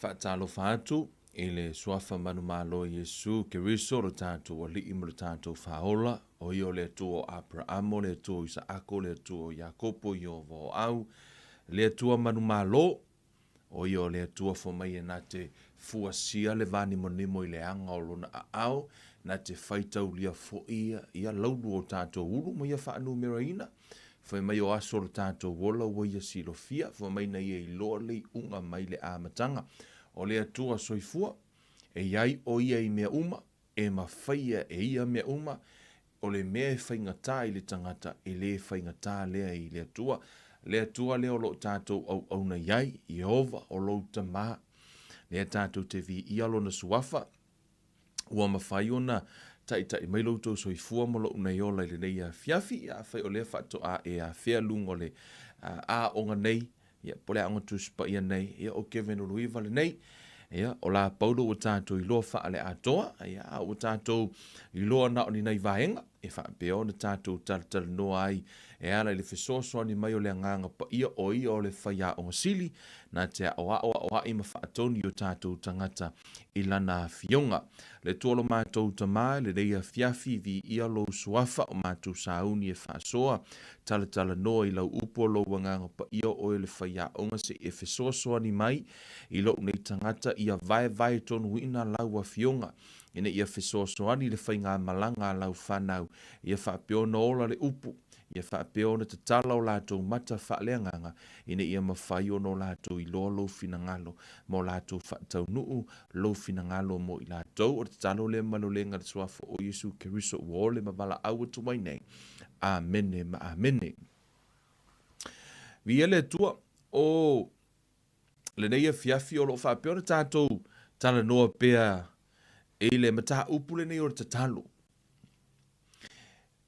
Faatalofa atu i le Suafa manumalo o Iesu Keriso lo tatou Alii ma lo tatou Faaola, o Ia o le Atua o Aperaamo, o le Atua o Isaako, o le Atua o Iakopo, Ieova o Au, le Atua manumalo, o Ia o le Atua fai mai e na te fuasia le vanimonimo i le aga o Lona aao, na te faitaulia foi ia laulu o tatou ulu ma ia faanumeraina. Fai mai o aso o lo tatou ola ua ia silofia, fai mai na ia iloa le iuga mai le amataga. O le Atua soifua, e i ai o Ia i mea uma, e mafaia e Ia mea uma, o le mea e faigata i le tagata, e le faigata lea i le Atua. Le Atua lea o lo o tatou auauna i ai, Ieova, o lou Tama, lea tatou te viia Lona Suafa, ua mafai ona taitai mai lo outou soifua ma lou nei ola i lenei afiafi. Ia, afai o lea faatoa e afea luga o le aoga nei, ia, po o le aoga Tusi Paia nei, ia, o Kevin Uluiva lenei. Ia, o la Paulo ua tatou iloa faaleatoa, ia, a ua tatou iloa na o ni nai vaega e faapea ona tatou talatalanoa ai e ala i le fesoasoani mai o le Agaga Paia, o ia o le faiaoga sili, na te aoao, aoai ma faatonu i o tatou tagata i lana afioga. Le Atua lo matou Tama, i lenei afiafi, viia lou suafa, o matou sauni e faasoa, talatalanoa i lau upu o lou Agaga Paia, o oe le faiaoga, se i e fesoasoani mai i lou nei tagata, ia vaevae tonuina lau afioga, ina ia fesoasoani i le faigamalaga a lau fanau, ia faapea ona ola le upu, ia faapea ona tatala o latou mata faaleagaga, ina ia mafai ona o latou iloa lou finagalo, ma o latou faataunuu lou finagalo mo i latou. O le tatalo lea ma le olega i le Suafa o Iesu Keriso ua ole ma valaau atu mai nei. Amene ma amene. Viia le Atua. O lenei afiafi o lo o faapea ona tatou talanoa pea i le mataupu lenei o le tatalo.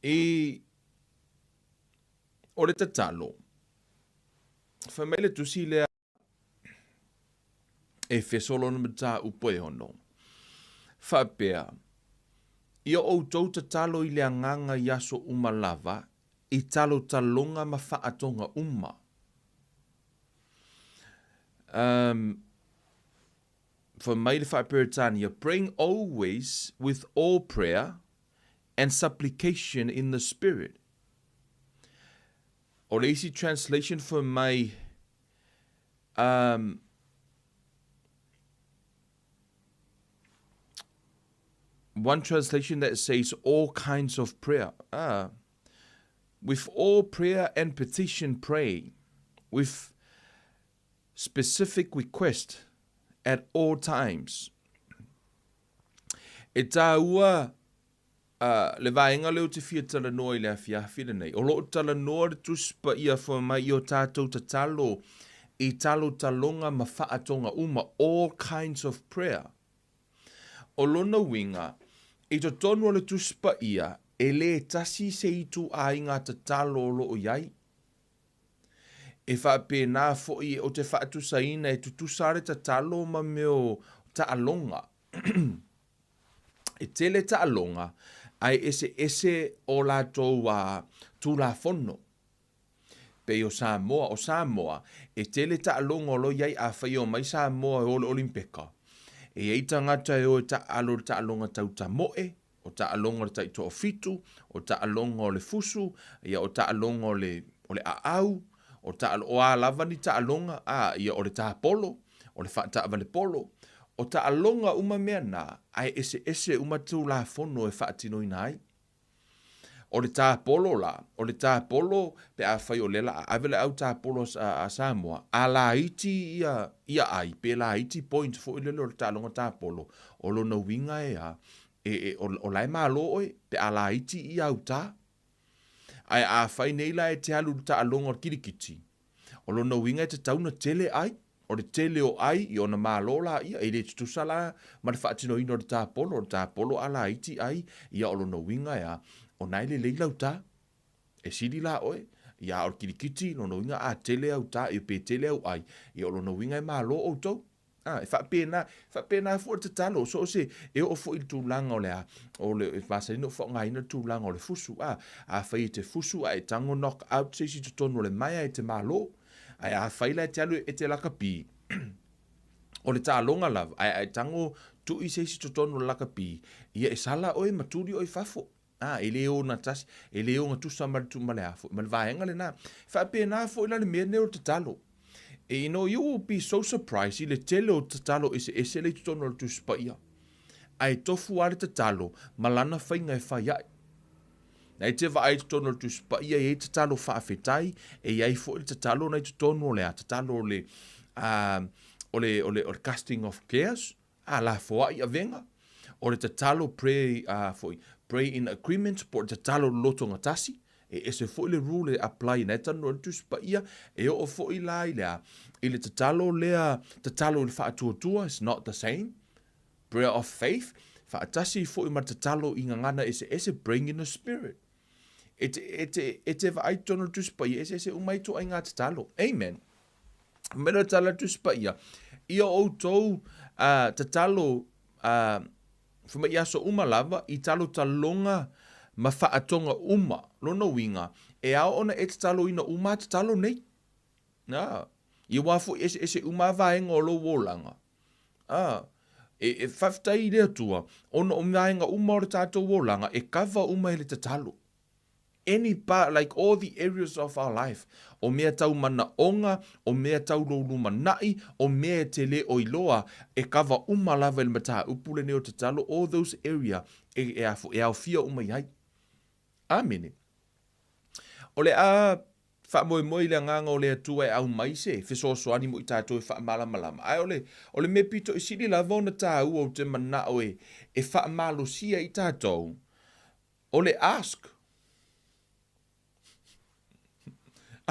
I o le tatalo, fai mai le tusi lea Efeso lona mataupu e ono, faapea, Ia outou tatalo i le agaga i aso uma lava, i talotaloga ma faatoga uma. Um, fai mai le faa-Peretania, praying always with all prayer and supplication in the Spirit. O le isi translation fai mai, um, one translation that says all kinds of prayer. Ah, with all prayer and petition pray, with specific request at all times. E tāua uh, le vaega lea o te fia talanoa i le afiafi lenei. O loo talanoa le Tusi Paia fai mai i o tātou tatalo i talotaloga ma faatoga uma, all kinds of prayer. O lona uiga, i totonu o le Tusi Paia, e lē tasi se ituaiga tatalo o lo o i ai. E faapena foi ou te faatusaina e tutusa le tatalo ma mea o taaloga. E tele taaloga ae eseese o latou Tulafono. Pei o Samoa, o Samoa, e tele taaloga o lo o i ai afai e omai Samoa e o i le Olimpeka, e i ai tagata e o e taaalo i le taaloga tau tamoe, o taaloga o le taitoafitu, o taaloga o le fusu, ia o taaloga o le, o le aau, o taalo, o a lava ni taaloga, a, ia o le tapolo, o le faataavale polo, o taaloga uma mea na, ae eseese uma Tulafono e faatinoina ai. O le tapolo la, o le tapolo pe afai o lea la a ave le au tapolo a Samoa, a laiti ia, ia ai, pe laiti point foi lele o le taaloga tapolo, o lona uiga e a, e, e, o, o la e malo oe, pe a laiti ia au tā. Ae afai nei la e te alu i le taaloga o le kirikiti, O lona uiga e tatau ona tele ai, o le tele o ai i ona malo laia, e le tutusa la ma le faatinoina o le tapolo, o le tapolo a laiti ai, ia o lona uiga e a, o na e lelei lau tā. E sili la oe, ia a o le kilikiti, lona uiga a tele au tā, ia pe tele au ai, ia o lona uiga e malo outou. A, e faapena, faapena foi le tatalo, so o se, e oo foi i le tulaga o le a, o le, e masani ona ou faaaogaina le tulaga o le fusu, a, afai e te fusu ae e tago knock out se isi i totonu o le maea e te malo, ae afai la e te alu e te lakapi, O le taaloga lava, ae a e tago tui se isi totonu o le lakapi, ia e sala oe ma tuli oe i fafo. A, e le ogatasi, e le ogatusa ma le, ma le a foi, ma le vaega lena. E faapena foi la le mea lenei o le tatalo. E, you know, you will be so surprised i le tele o tatalo eseese lea i totonu o le Tusi Paia. Ae tofu lava le tatalo ma lana faiga e fai ai. Na e te vaai i totonu o le Tusi Paia e i ai tatalo faafetai, e i ai foi le tatalo na i totonu o le a tatalo o le, uh, o le, o le, o le casting of cares, a lafoai avega, o le tatalo pray, uh, foi, pray in agreement, po o le tatalo lotogatasi, e ese foi le rule e apply na e tanu o le Tusi Paia, e oo foi la i le a, i le tatalo lea, tatalo i le faatuatua, it's not the same. Prayer of faith, faatasi foi ma le tatalo i gagana eseese, praying in the spirit. E te, e te, e te vaai tonu le Tusi Paia, eseese uma ai ituaiga tatalo. Amen. Me le tala Tusi Paia, ia outou uh, tatalo uh, fai mai i aso uma lava, i talotaloga ma faatoga uma, lona uiga, e ao ona e tataloina uma a tatalo nei. Nā, ia wā foi eseese uma a vaega o lou olaga. Ā, e, e faafetai i le Atua, ona o vaega uma o le tātou olaga e kava uma e le tatalo. Any part, like all the areas of our life, o mea tau manaoga, o mea tau lou lumanai, o mea e te le o iloa, e kava uma lava i le mataupu lenei o tatalo, all those area e, e, e aofia uma i ai. Āmene. O le a faamoemoe i le Agaga o le Atua e aumai se fesoasoani mo i tatou e faamalamalama. Ae o le, o le mea pito i sili lava ona tāua ou te manao e, e faamalosia i tatou, o le ask.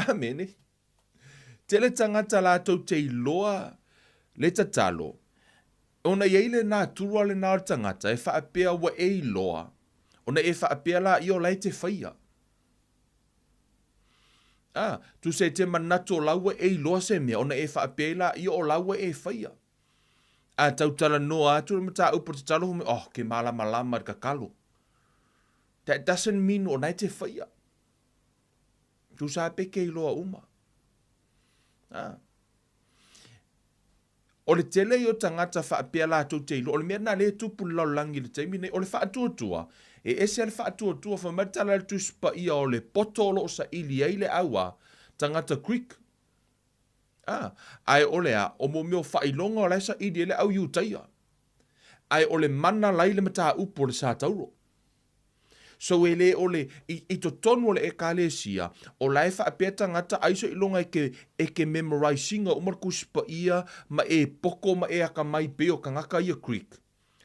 Amene. Tele tagata latou te iloa le tatalo, ona i ai le natura lena o le tagata e faapea ua e iloa, ona e faapea laia o la e te faia. A, tusa e te manatu o la ua e iloa se mea, ona e faapea ai laia o la ua e faia. A tau talanoa atu le mataupu o le tatalo, fai mai, oh, ke malamalama i le kakalo. That doesn't mean o la e te faia. Tusa a peke iloa uma. A. O le tele ia o tagata faapea latou te iloa, o le mea lena lea e tupu i le lalolagi i le taimi lenei, o le faatuatua, e ese lava le faatuatua, fai mai le tala a le Tusi Paia o le poto o lo o saili ai le au a tagata Greek. A, ae o le a, o mo mea o faailoga o la e saili ai le au Iutaia. Ae o le mana la i le mataupu o le Satauro. So e le o le, i, i totonu o le Ekalesia, o la e faapea tagata ai soiloga e ke, e ke memorise ina uma le Tusi Paia ma e poko ma e akamai pei o kangaka ia Greek.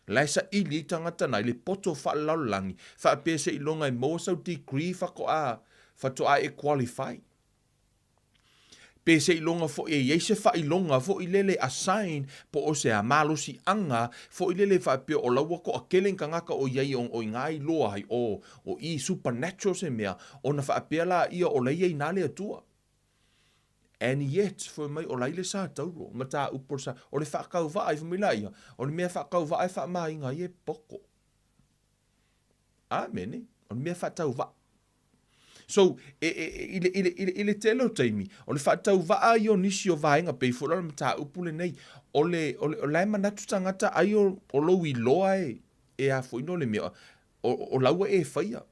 La e saili ai tagata na i le poto faalelalolagi, faapea seiloga e maua sau degree faatoa, faatoa e qualify. Pe seiloga foi e i ai se faailoga foi lele a sign po o se a malosiaga foi lele faapea o la ua toatele ni tagata o i ai o i ina iloa ai o o i supernatural se mea ona faapea laia o la e i ai ina le Atua. And yet fai mai o la i le satauro mataupu o le sa o le faatauvaa ai fai mai laia o le mea faatauvaa e faamaina ai e poto. Amene. O le mea faatauvaa. So, e, e, e, i, le, i, le, i, le, i le tele o taimi, o le faatauvaa ia o nisi o vaega, pei foi la o le mataupu lenei, o le, o le, o la e manatu tagata ai o, o lou iloa e, e a foi no le mea, o, o laua e faia.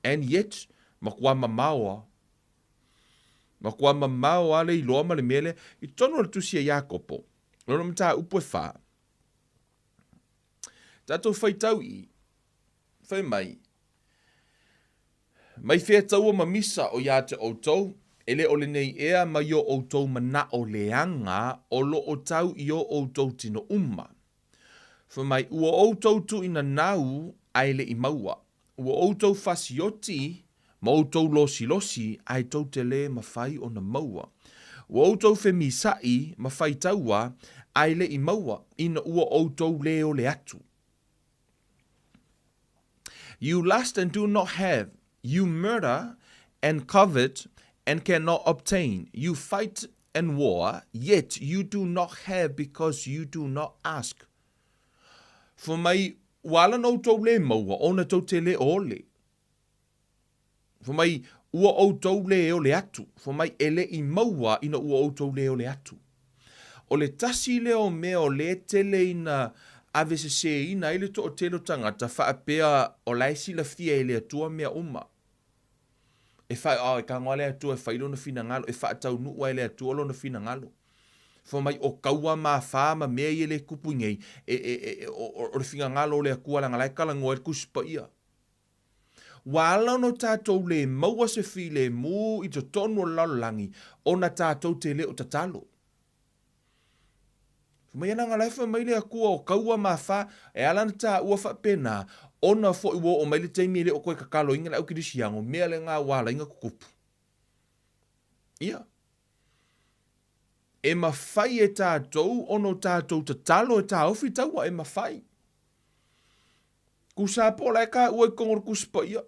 And yet, matua mamao a. Matua mamao a le iloa ma le mea lea. I totonu o le tusi a Iakopo, lona mataupu e whā, Tatou faitau i, fai mai, Mai fea taua ma misa o iā te outou, e le o lenei ea mai o outou manao leaga o lo o tau i o outou tino uma. Fai mai, ua outou tuuina nau ae le i maua, ua outou fasioti ma outou losilosi ae tou te lē mafai ona maua. Ua outou femisaʻi ma faitaua ae le i maua, ina ua outou lē ole atu. You lust and do not have, you murder and covet and cannot obtain, you fight and war, yet you do not have because you do not ask. Fai mai, ua ala ona outou lē maua, ona tou te lē ole. Fai mai, ua outou lē ole atu. Fai mai, e le i maua ina ua outou lē ole atu. O le tasi lea o mea o lea e tele ina aveseseina ai le toatele o tagata faapea o la e silafia e le Atua mea uma. E fa, oh, e tago lava le Atua e fai lona finagalo, e faataunuu lava e le Atua lona finagalo. Fai mai o kaua ma afa ma mea ia e le tupu i nei, e, e, e, o, o le finagalo o le Atua leaga la e talanoa ai le Tusi Paia. Ua ala ona tatou le maua se filemu i totonu o le lalolagi ona tatou te le o tatalo. Fai mai leaga la e fai mai le Atua o kaua ma afa, e ala ona taua faapena, ona foi ua oo mai le taimi e le o toe tataloina le au kerisiano, mea lena ua ala ai ona tutupu. Ia. E mafai e tatou ona o tatou tatalo e taofi taua, e mafai. Tusa po o la e taua i totonu o le Tusi Paia.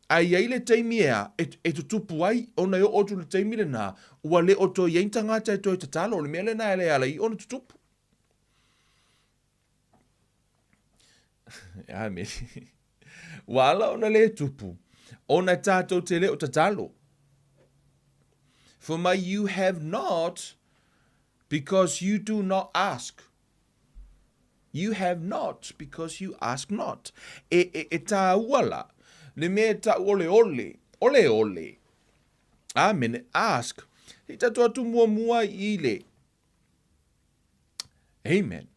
Ae i ai le taimi e a, e, e tutupu ai, ona e oo atu i le taimi lena, ua le o toe i ai ni tagata e toe tatalo. O le mea lena e le ala ai ona tutupu. Amene. Ua ala ona le tupu, ona tatou te le o tatalo. For my you have not because you do not ask. You have not because you ask not. E, e, e tāua la, le mea e tau ole ole, ole ole. Amene, ask. I tatou atu muamua i le. Amen.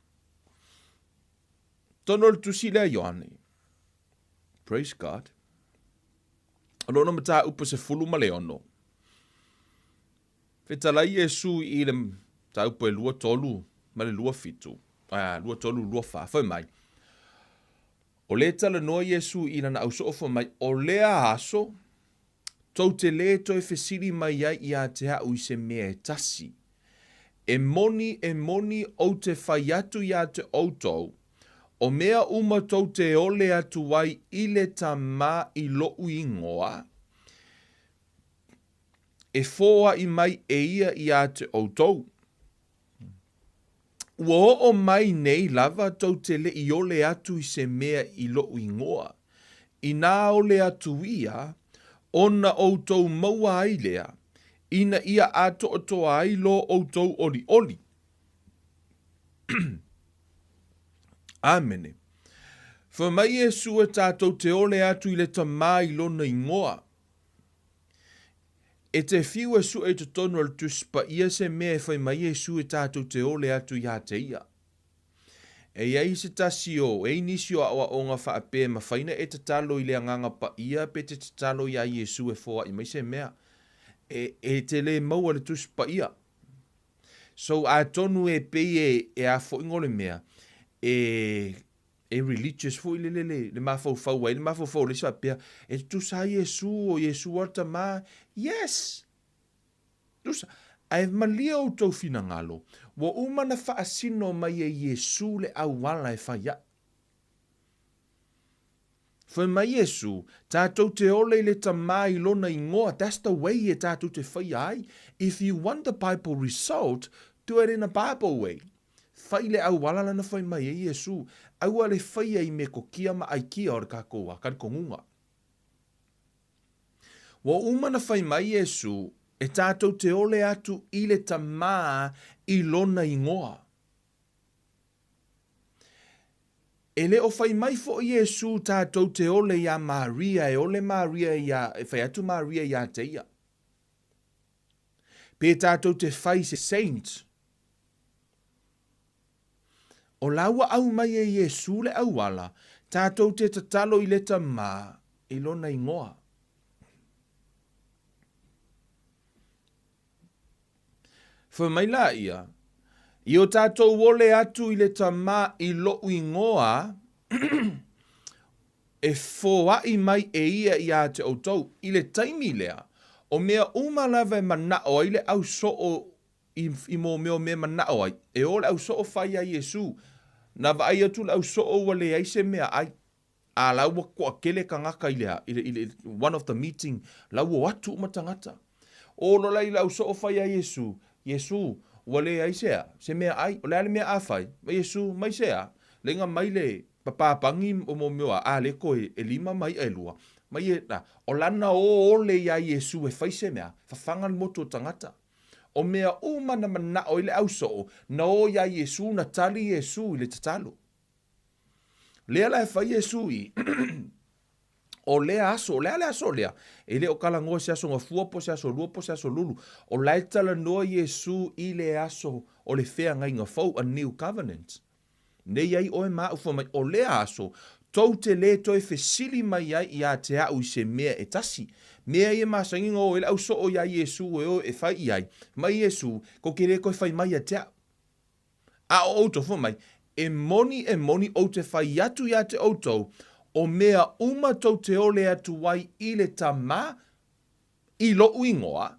Tono le tusi lea Ioane. Praise God. O lona mataupu 16. Fetalai Iesu i le mataupu e 23 ma le 27, a, 23, 24, fai mai, O lea talanoa Iesu i lana ausoo fai mai, O lea aso, tou te lē toe fesili mai ai ia te a'u i se mea e tasi. E moni, e moni, ou te fai atu ia te outou, o mea uma tou te ole atu ai i le Tama i loʻu ingoa, e foaʻi mai e ia iā te ʻoutou. Ua oo mai nei lava tou te leʻi ole atu i se mea i loʻu ingoa. Inā ole atu ia, ona ʻoutou maua ai lea, ina ia ʻātoʻatoa ai lo ʻoutou ʻoliʻoli. ʻĀmene. Fai mai Iesū e tātou te ole atu i le Tamā i lona ingoa. E te whiu e sue i totonu o le Tusi Paia se mea e whai mai Iesu e tātou te ole atu iā te ia. E i ai se tasi o, e i nisi o aʻoaʻoga faapea e mafai na e tatalo i le Agaga Paia pe te tatalo iā Iesu e foaʻi mai se mea. E, e te lē maua le Tusi Paia. So, atonu e pei e, e a foʻiga o le mea, e, e religious foi lele le, le mafaufau ai, le mafaufau o le isi faapea, e tutusa ai Iesu, o Iesu lava le tama. Yes! Tutusa. Ae malie outou finagalo, ua uma na faasino mai e Iesu le auala e fai ai. Fai mai Iesu, tatou te ole i le tama i lona ingoa, that's the way e tatou te faia ai. If you want the Bible result, do it in a Bible way. Fai le auala lana fai mai e Iesu, aua le faia i metokia ma aikia o le kakou a kalikonuga. Ua uma na fai mai Iesu, e tatou te ole atu i le Tama i lona ingoa. E le o fai mai foʻi Iesu tatou te ole iā Maria, e ole Maria iā, e fai atu Maria iā te ia. Pe tatou te fai se saint. O la ua aumai e Iesu le auala, tatou te tatalo i le Tama i lona ingoa. Fai mai la ia, I o tatou ole atu i le Tama i loʻu ingoa, e foaʻi mai e ia iā te ʻoutou. I le taimi lea, o mea uma lava e manaʻo ai le ʻausoo i, i mō mea o mea e manaʻo ai, e ō le ʻausoo fai iā Iesū. Na vaai atu le ʻausoo ua leai se mea ʻai. A la ua toatele tagata i le, i le, i le, one of the meeting, la ua o atu uma tagata. O loa la i le ausoo fai a Iesu, Iesu, ua leai se a, se mea ai, o le a le mea a fai? Ma Iesu, mai se a, leiga mai le papapangi o mo mea a le koe e lima ma iʻa e lua. Ma ie, na, o lana o ole iā Iesu e fai se mea, fafaga le motu o tagata. O mea uma na manao ai le ausoo, na o iā Iesu, na tali Iesu i le tatalo. Lea la e fai Iesu i o lea aso, o le a le aso lea? E le o talanoa i se aso Gafua po o se aso Lua po o se aso Lulu. O la e talanoa Iesu i le aso o le feagaiga fou, a new covenant. Nei ai oe ma au fai mai, o lea aso, tou te lē toe fesili mai ai iā te a'u i se mea e tasi. Mea ia masani ona o ai le au soo iā Iesu e o e fai i ai, mai Iesu, kou te lē toe fai mai ia te a'u. A o outou, fai mai, e moni, e moni, ou te fai atu iā te outou, o mea uma tou te ole atu ai i le Tama i loʻu ingoa,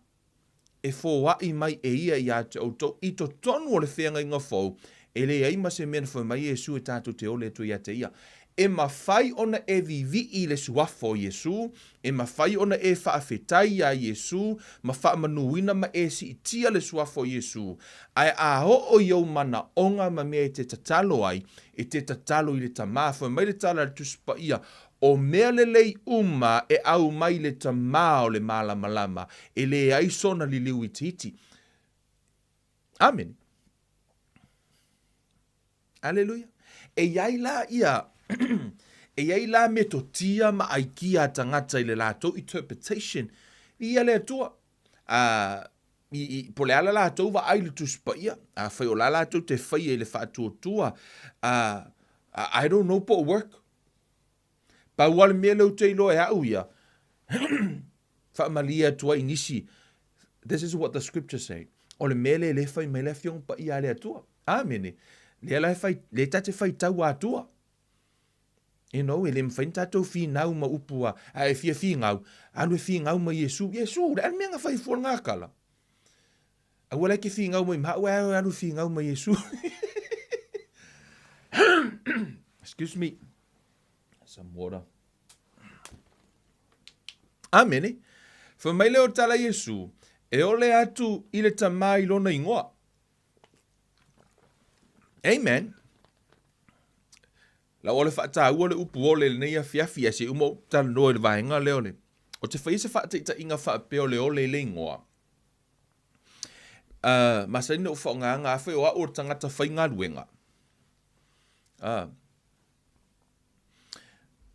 e foaʻi mai e ia iā te outou i totonu o le feagaiga fou, e leai ma se mea na fai mai Iesu e tātou te ole atu iā te ia. E mafai ona e vivii i le suafa o Iesu, e mafai ona e faafetai iā Iesu, ma faamanuina ma e siitia le suafa o Iesu, ae a oo i ou manaoga ma mea e te tatalo ai, e te tatalo i le Tama. Fai mai le tala a le Tusi Paia, O mea lelei uma e ʻau mai le Tama o le malamalama, e leai sona liliu itiiti. Amene. Aleluia. E i ai la ia, e i ai la metotia ma aikia a tagata i le latou interpretation i ia le Atua. A, i, i, po o le a la latou vaai i le Tusi Paia, afai o la latou te faia i le faatuatua, a, I don't know po o work. Pau lava le mea lea ou te iloa e au ia, faamalie atu ai i nisi, this is what the scripture say, o le mea lea e le fai mai le Afioga Paia a le Atua. Amene. Lea la e fai, lea ta te faitau Atua. You know, e le mafai ona tatou finau ma upu a, a e fia finau, alu e finau ma Iesu. Iesu, le a le mea na fai fua le gakala? Aua la e te finau mai ma au, ae alu e finau ma Iesu. Excuse me. Some water. Amene. Fai mai lea o tala Iesu, e ole atu i le Tama i lona ingoa. Amen. Lau o le faataua le upu ole i lenei afiafi, ae se i uma ou talanoa i le vaega lea o le, o te faia se faataitaiga faapea o le ole i le ingoa. Uh, masani na ou faaaogaina, afai o au o le tagata faigaluega. Uh,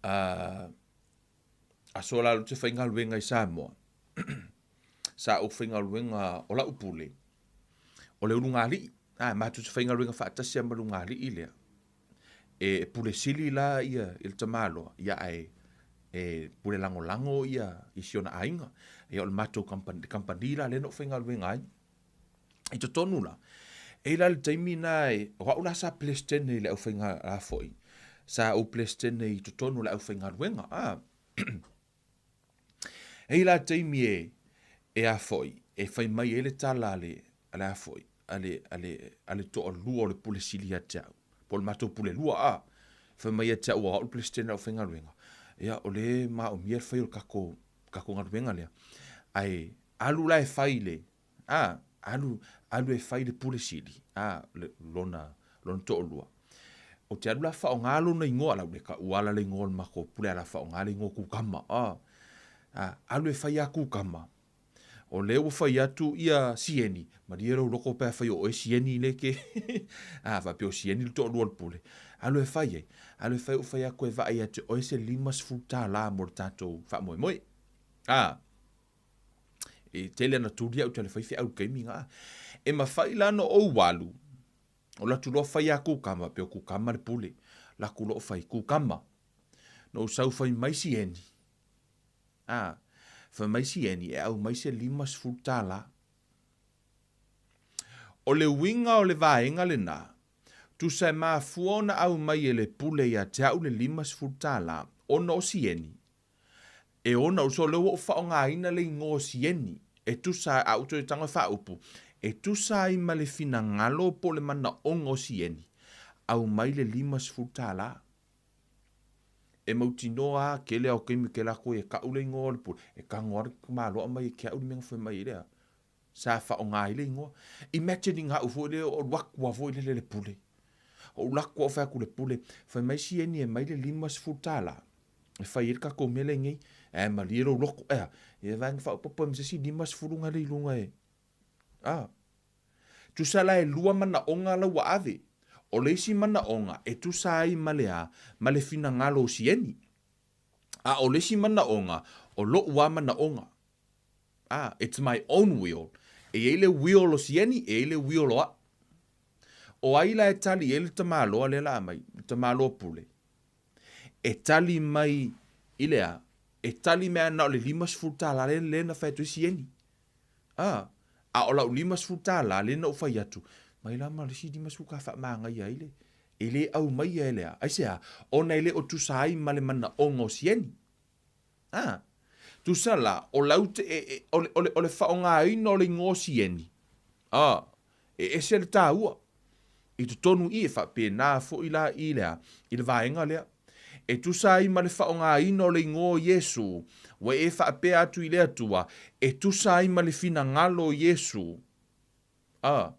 uh, aso la ou te faigaluega i Samoa. Sa ou faigaluega o lau pule, o le ulugalii. Ah, matou te faigaluega faatasi lava ma le ulugalii lea. E pule sili la ia i le tamaloa, ia ae e pule lagolago ia i si ona aiga. Ia o le matou kamupani, kamupani la lea na ou faigaluega ai. I totonu la, e i la le taimi na e, o au la sa Peresetene i le aufaiga la foi, sa ou Peresetene i totonu o le aufaigaluega. Ah. E i la taimi e, e a foi, e fai mai ai le tala a le, a le a foi, a le, a le, a le toalua o le pule sili ia te au, po o le matou pule lua, a, fai mai ia te au, o au le Peresetene o le aufaigaluega, ia, o lea e maomia le fai o le tatou, tatou galuega lea. Ae alu la e fai le, A, alu, alu e fai le pule sili, a, le, lona, lona toalua. Ou te alu la faaaoga lona igoa, la ua le taua la le igoa o le matou pule, a la faaaoga le igoa kukama, a. A, alu e fai a kukama. O lea ua fai atu ia Sieni, malie lou loto pe afai o oe Sieni le ke, a, faapea o Sieni le toalua o le pule. Alu e fai ai, alu e fai ou fai atu e vaai ia te oe se $50 mo le tatou faamoemoe. A. E tele ana tuli au tale fai feau i taimi na. E mafai la ona ou alu, o latu loa fai a kukama, pe o kukama le pule, laku loa fai kukama. Na ou sau fai mai sieni, a, fai mai sieni e aumai se $50. O le uiga o le vaega lena, tusa e mafua ona aumai e le pule ia te au le $50, ona o sieni, E ona uso, lea ua ou faaaogaina le igoa o Sieni, e tusa ai, a ou toe tago e faaupu, e tusa ai ma le finagalo po o le manaoga o Sieni, aumai le $50. E mautinoa lava, tele lava o taimi ou te lako ai e tau le igoa o le pule, e tago lava le tamaloa aumai e te au le mea na fai mai ai lea. Sa faaaoga ai le igoa. Imagine i ga'u foi lea o alu atu lava foi lele le pule. Ou alu atu au fai atu i le pule, fai mai Sieni e aumai le $50 e fai ai le tatou mea lenei. Ae malie lou loto, ea, ia vaega faaopoopo ai ma se isi 50 na le i luga e. A. Tusa la e lua manaʻoga la ua ave. O le isi manaʻoga e tusa ai ma le a, ma le finagalo o Sieni. A o le isi manaʻoga, o loʻu a manaʻoga. A, it's my own will. E i ai le will o Sieni, e i ai le will o aʻu. O ai la e tali i ai le tamaloa lea la mai, le tamaloa pule? E tali mai i le a? E tali mai ana o le 50 tālā lea, lea na fai atu ai Sieni. A, a o lau 50 tālā lea na ou fai atu, mai la ma le isi 50 ka faamāgaia ai le, e le aumaia e le a. Aisea? Ona e le o tusa ai ma le manaʻoga o Sieni. A, tusa la, o lau te, e, e, o le, o le, o le faaaogaina o le igoa o Sieni, a, e ese le tāua. I totonu i, e faapena foi la i le a, i le vaega lea. E tusa ai ma le faaaogaina o le igoa o Iesū, ua e faapea atu i le Atua, e tusa ai ma le finagalo o Iesū. A.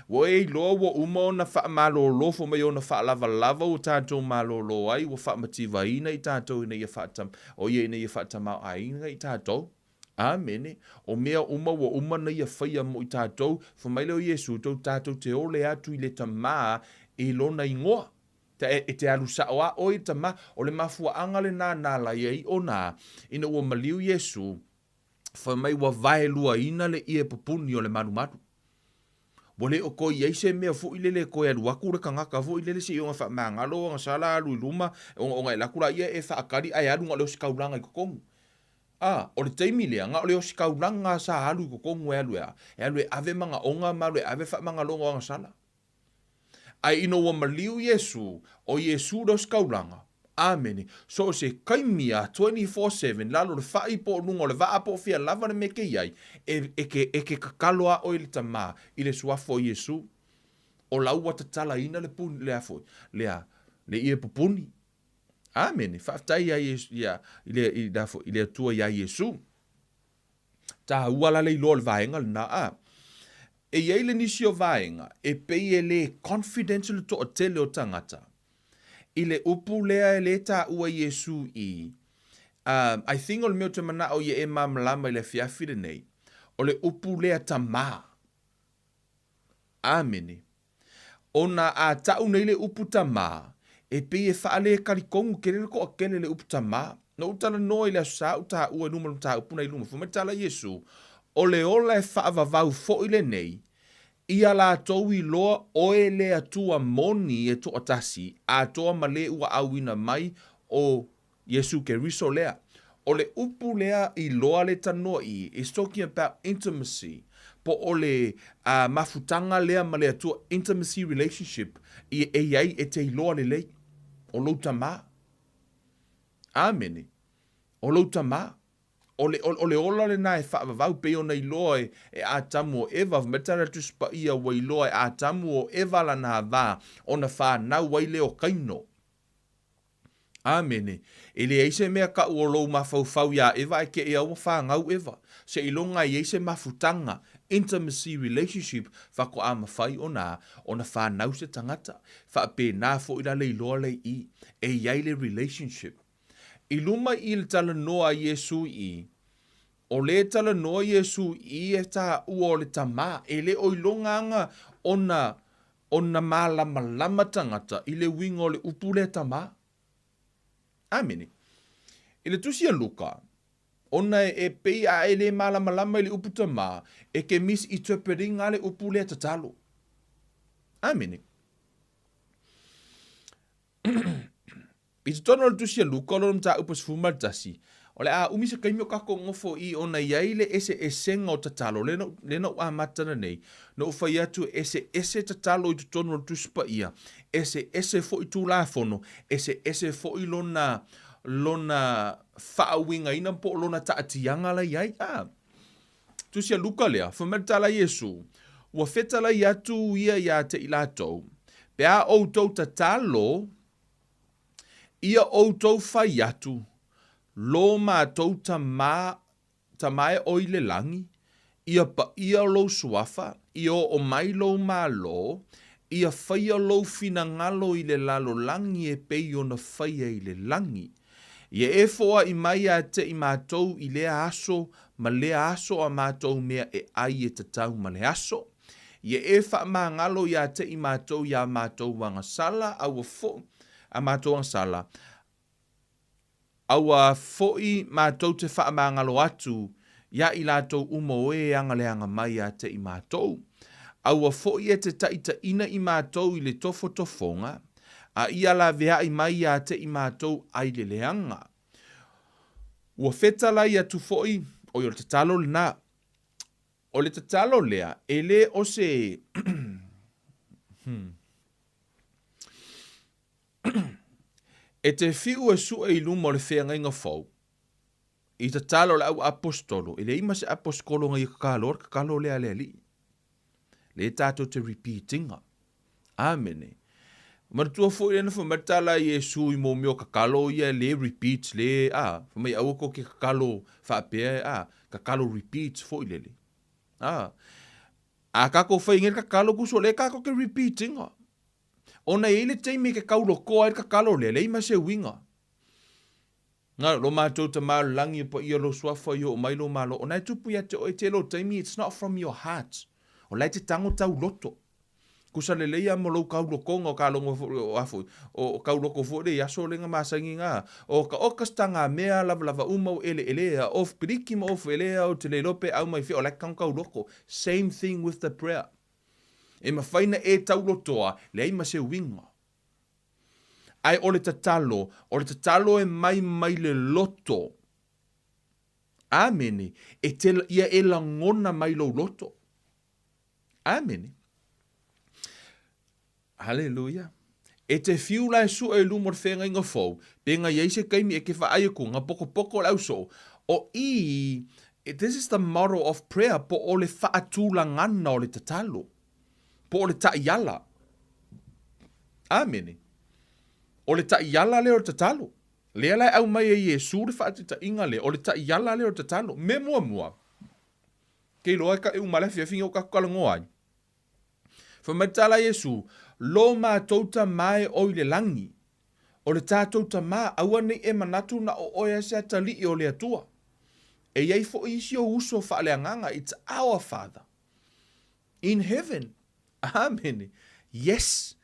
Ua e iloa ua uma ona faamalolofo mai ona faalavalava ua tatou malolo ai, ua faamativaina i tatou ina ia faata, o ia ina ia faatamaoaiga i tatou. Amene. O mea uma ua uma na ia faia mo i tatou, fai mai lea o Iesu, tou tatou te ole atu i le Tamā i lona igoa. Ta e, e te alu sao a oe i le Tamā. O le mafuaaga lenā na ala ai ona, ina ua maliu Iesu, fai mai ua vaeluaina le ie pupuni o le malumalu. Ua le o toe i ai se mea foi lele e toe alu atu le tagata foi lele se i ona faamagalo ona sala alu i luma ona ona e alu atu laia e faatali ae alu na o le ositaulaga i totonu. A, o le taimi lea, na o le ositaulaga sa alu i totonu e alu e a? E alu e ave manaoga ma alu e ave faamagaloga o agasala. Ae ina ua maliu Iesū, ʻo Iesū le ositaulaga. Amene. So o se taimi a 24/7, lalo o le faʻi po o luga o le waʻa po o fea lava le mea e te i ai, e, e ke, e ke tatalo a ʻoe i le Tamā, i le suafa o Iesū. O la ua tatalaina le puni, le a foi, le a, le ie pupuni. Amene. Faafetai iā Iesū, iā, i le, i le a foi, i le Atua iā Iesū. Tāua la le iloa o le vaega lenā. A, e i ai le nisi o vaega e pei e lē confident le toatele o tagata i le upu lea e lē taua Iesu i, um, I think o le mea ou te manaʻo ia e malamalama i le afiafi lenei, o le upu lea tamā. Amene. Ona a taʻu nei le upu tamā, e pei e faalēkalikonu tele le toatele le upu tamā. Na ou talanoa i le aso sa ou taua i luma o le mataupu na i luma, fai mai le tala a Iesu, O le ola e faavavau foi lenei, ia latou iloa oe le Atua moni e toatasi, atoa ma le ua auina mai o Iesu Keriso lea. O le upu lea iloa le tanoa i, is talking about intimacy, po o le uh, mafutaga lea ma le Atua, intimacy relationship, i, e i ai e te iloa lelei, o lou tamā. Amene. O lou tamā. O le, o, o le ola lenā e faavavau, pei ona iloa e, e Atamu o Eva, fai mai le tala a le Tusi Paia ua iloa e Atamu o Eva lana va, ona fanau ai lea o Kaino. Amene. E leai se mea kaʻu o lou mafaufau iā Eva ae keʻi a ua fanau Eva. Seiloga e i ai se mafutaga, intimacy relationship, faatoa mafai ona, ona fanau se tagata. Faapena foi la le iloa lea i i, e i ai le relationship. I luma i le talanoa a Iesu i i, o le talanoa Iesu i i e taua o le Tamā, e le o iloga aga ona ona malamalama tagata i le uiga o le upu lea tamā. Amene. I le tusi a Luka, ona e pei a e le malamalama i le upu tamā, e ke misinterpreting a le upu lea tatalo. Amene. I totonu o le Tusi a Luka o lona mataupu 11, o le a umi se taimi o tatou nofo i ona i ai le eseesega o tatalo, lea na, lea na ou amata na nei, na ou fai atu e eseese tatalo i totonu o le Tusi Paia, eseese foi Tulafono, eseese foi lona, lona faauigaina po o lona taatiaga la i ai. A, Tusi a Luka lea, fai mai le tala a Iesu, ua fetalai atu ia iā te i latou, pe a outou tatalo, ia outou fai atu, lo matou Tama, Tama e oi le lagi, ia paia lou suafa, ia oo mai lou malo, ia faia lou finagalo i le lalolagi e pei ona faia i le lagi. Ia e foai mai ia te i matou i lea aso ma lea aso a matou mea e ai e tatau ma le aso. Ia e faamagalo ia te i matou i a matou agasala, a ua fo, a matou agasala, aua foi matou te faamagalo atu ia i latou uma o e agaleaga mai ia te i matou. Aua foi e te taitaina i matou i le tofotofoga, a ia laveai mai ia te i matou ai le leaga. Ua fetalai atu foi, oi o le tatalo lena. O le tatalo lea, e le o se E te fiu e sue i luma o le feagaiga fou, i tatalo a le au aposetolo, e leai ma se aposetolo na ia kakalo le kakalo lea a le Alii. Le tatou te repeat ina. Amene. Manatua foi lea na fai mai le tala a Iesu i mō mea o kakalo ia le repeat le, a, fai mai aua kou te kakalo faapea, a, kakalo repeat foi lele. A, a kakou fai nei le kakalo kuso le kakou te repeat ina. Ona e i ai le taimi e ke kaulokoa ai le kakalo lea, leai ma se uiga. Na, lo matou Tama o le lagi e paia lou suafa i oo mai lou malo. Ona e tupu ia te oe tele o taimi, it's not from your heart. O la e te tago tau loto. Kusa lelei a mo lou kaulokoga o ka logo foi, o a foi, o kauloko foi le i aso le nga masangi nga, o ka oka stanga mea lava lava uma o ele elea, of piliki ma of elea o te le iloa pe au mai fea, o la e te tago kauloko. Same thing with the prayer. E mafai na e taulotoa, leai ma se uiga. Ae o le tatalo, o le tatalo e mai mai le loto. Amene. E te, ia e lagona mai lou loto. Amene. Haleluia. E te fiu la e sue i luma o le feagaiga fou, pe nga i ai se taimi e ke vaai aku, nga pokopoko o le ausoo. O i, this is the model of prayer, po o le faatulagana o le tatalo. Po o le taiala. Amene. O le taiala lea o le tatalo. Lea la e aumai e Iesu le faataitaiga lea, o le taiala lea o le tatalo. Mea muamua, ke iloa e ka e uma le afiafi o kakou talanoa ai. Fai mai le tala a Iesu, Lo matou Tama e o i le lagi. O le tatou Tama, aua nei e manatu na o oe a se atalii o le Atua. E i ai foi isi ou uso faaleagaga, it's our Father in heaven. Amene. Yes.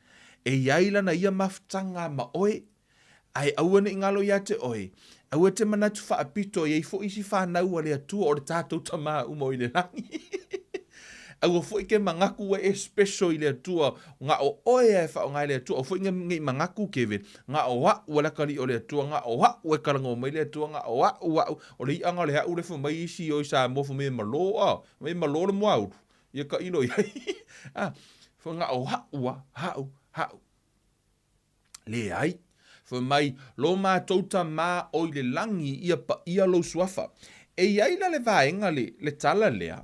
E i ai lana ia mafutaga ma oe, Ae aua ne i ngalo ia te oe, aua te manatu faapito e i ai foi isi fanau a le Atua o le tatou Tama uma o i le lagi. Aua foi ke mangaku ua e special i le Atua, nga o oe a e whaonga e le Atua, aua foi nge i mangaku Kevin, nga o a'u a le akalii o le Atua, nga o a'u e kalangoa mai le Atua, nga o a'u a'u, o le i'anga o le a'u le fai mai isi o i Samoa fai mai e malo a, fai mai e malo le moaulu, ia tailo i ai, a, fai nga o a'u a, a'u, a'u. Leai. Fai mai, Lo matou Tama o i le lagi, ia paia lou suafa. E i ai la le vaega le, le tala lea,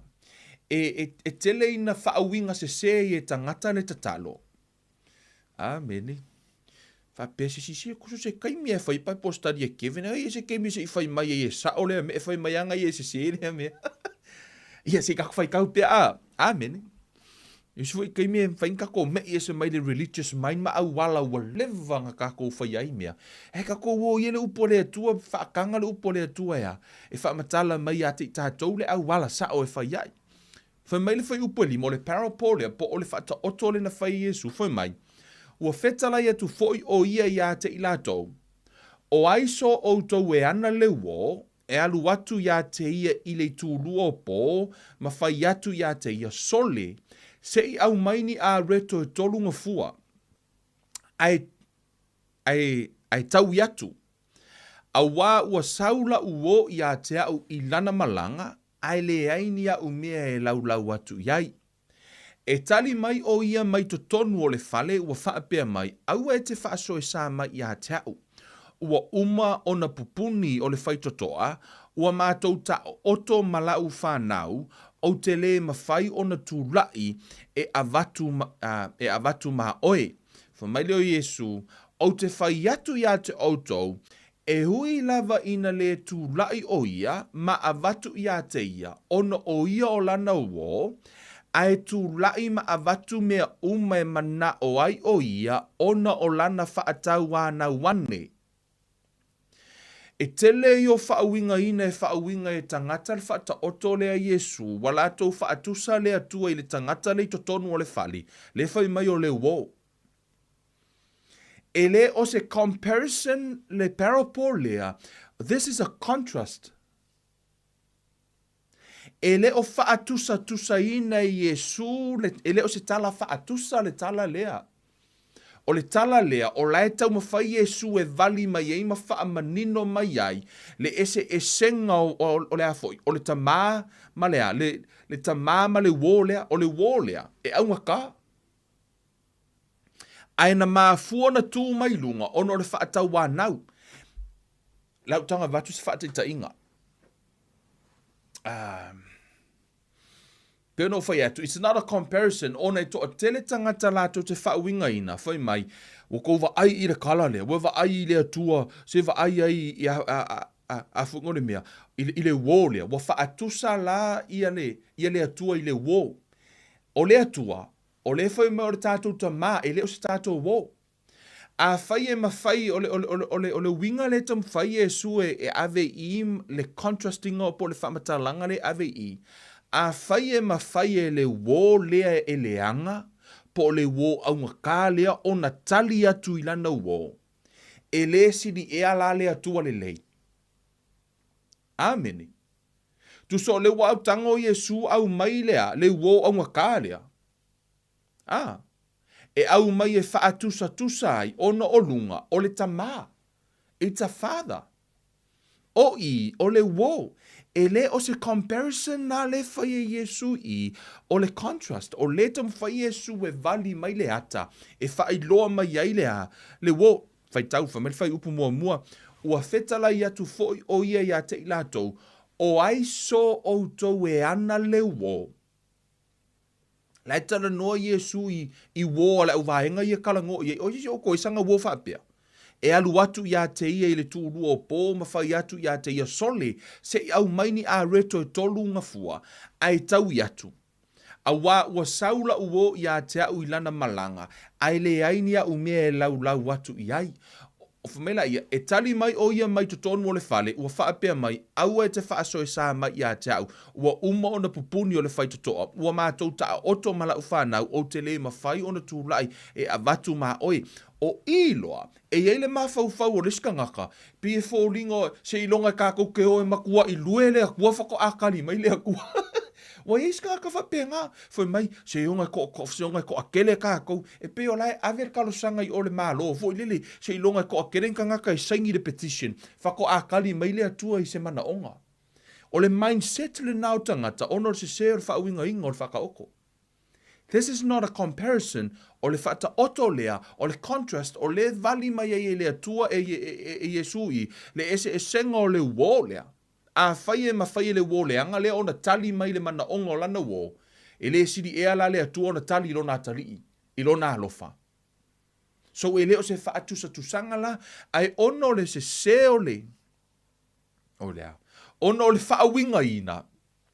e, e, e tele ina faauiga sesē ai e tagata le tatalo. Amene. Faapea se sisi, kuso se taimi e fai Bible study e Kevin, ai e se taimi se i fai mai ai e sao lea mea, e fai mai aga ia e sesē lea mea. Ia se i kakou faitau pea a. Amene. Isi foi taimi e mafai ona tatou me'i ese mai le religious mind ma auala ua leva ona tatou faia ai mea. E tatou o ia le upu a le Atua, faataga le upu a le Atua e a? E faamatala mai ia te i tatou le auala sao e fai ai. Fai mai le fuaiupu e lima, o le parable lea, po o le faataoto lea na fai e Iesu, fai mai, Ua fetalai atu foi o ia ia te i latou, O ai so outou e ana le uō, e alu atu iā te ia i le itulua o pō ma fai atu iā te ia, Sole, se i aumai ni areto e tolu gafua, ae, ae, ae taui atu. Auā ua sau la'u uō iā te a'u i lana malaga, ae leai ni a'u mea e laulau atu i ai. E tali mai ʻo ia mai totonu o le fale ua faapea mai, Aua e te faasoesā mai iā te a'u. Ua uma ona pupuni o le faitotoa, ua matou taoto ma la'u fanau, ou te lē mafai ona tula'i e avatu, e avatu ma oe. Fai mai lea o Iesu, Ou te fai atu iā te ʻoutou, E ui lava ina lē tulaʻi ʻo ia ma avatu iā te ia, ona ʻo ia o lana uō, a e tulaʻi ma avatu mea uma e manaʻo ai ʻo ia ona o lana faatauānau ane. E tele ia o faauigaina e faauiga e tagata le faataoto lea Iesu, ua latou faatusa le Atua i le tagata le i totonu o le fale, le fai mai o le uo. E le o se comparison le parable lea, this is a contrast. E le o faatusatusaina e Iesu, le, e le o se tala faatusa le tala lea. O le tala lea, o la e taumafai Iesu e vali mai ai ma faamanino mai ai le eseesega o, o, o le a foi, o le tamā ma le a, le, le tamā ma le uō lea, o le uō lea, e augata. Ae na mafua ona tu mai luga ona o le faatauanau. Lau taga avatu se faataitaiga. Pei ona ou fai atu, it's not a comparison, ona e toatele tagata latou te faauigaina, fai mai, ua tou vaai i le kala lea, ua vaai i le Atua, se vaai ai i a, a, a, a, a foi o le mea, i, i le uō lea, ua faatusa la ia le, ia le Atua i le uō. O le Atua, o lea fai mai o le tatou Tamā, e le o se tatou uō. Afai e mafai, o le, o le, o le, o le, o le uiga lea e taumafai Iesu e, e ave i le contrastinga po o le faamatalaga lea e ave i i, afai e mafai e le uō lea e leaga, po o le uō augata lea ona tali atu i lana uō, e le sili ea la le Atua lelei. Amene. Tusa o le ua autaga o Iesu aumai lea, le uō augata lea. Ā, e aumai e faatusatusa ai ona o luga o le Tamā. It's a father. O i, o le uō. E le o se comparison nā le fai e Iesū i, o le contrast, o lē taumafai Iesū e vali mai le ata, e faailoa mai ai le a, le uō. Faitau, fai mai le fuaiupu muamua, Ua fetalai atu foi ʻo ia iā te i latou, O ai so ʻoutou e ana le uō? La e talanoa Iesu i, i uō a le auvaega ia talanoa i ai, o se isi o ʻoukou e saga uō faapea? E alu atu iā te ia i le tuulua o pō ma fai atu iā te ia, Sole, se i aumai ni areto e tolu gafua, ae taui atu. Auā ua sau laʻu uō iā te aʻu i lana malaga, ae leai ni aʻu mea e laulau atu i ai. Fai mai la ia, e tali mai ʻo ia mai totonu o le fale, ua faapea mai, Aua e te faasoesā mai iā te aʻu, ua uma ona pupuni o le faitotoa, ua matou taoto ma laʻu fanau, ou te le mafai ona tulaʻi e avatu ma oe. O i loa, e i ai le mafaufau o le isi tagata, pei e foliga seiloga e kakou ke o e makuaʻi lue le Akua faatoa kali mai le Akua. Ua i ai isi tagata faapena, fai mai, seiloga e ko, seiloga e toatele kakou, e pei o la e ave le talosaga i o le Malo foi lele, seiloga e toatele ni tagata e saini le petition, faatoa kali mai le Atua i se manaoga. O le mindset lena o tagata ona o le sesē o le faauigaina o le faataoto. This is not a comparison, o le faataoto lea, o le contrast, o lea e vali mai ai e le Atua e, e, e, e Iesu i le eseesega o le uō lea. Afai e mafai e le uō leaga lea ona tali mai le manaoga o lana uō, e le sili ea la le Atua ona tali i lona atalii, i lona alofa. So e le o se faatusatusaga la, ae ona o le sesē o le, o le a? Ona o le faauigaina,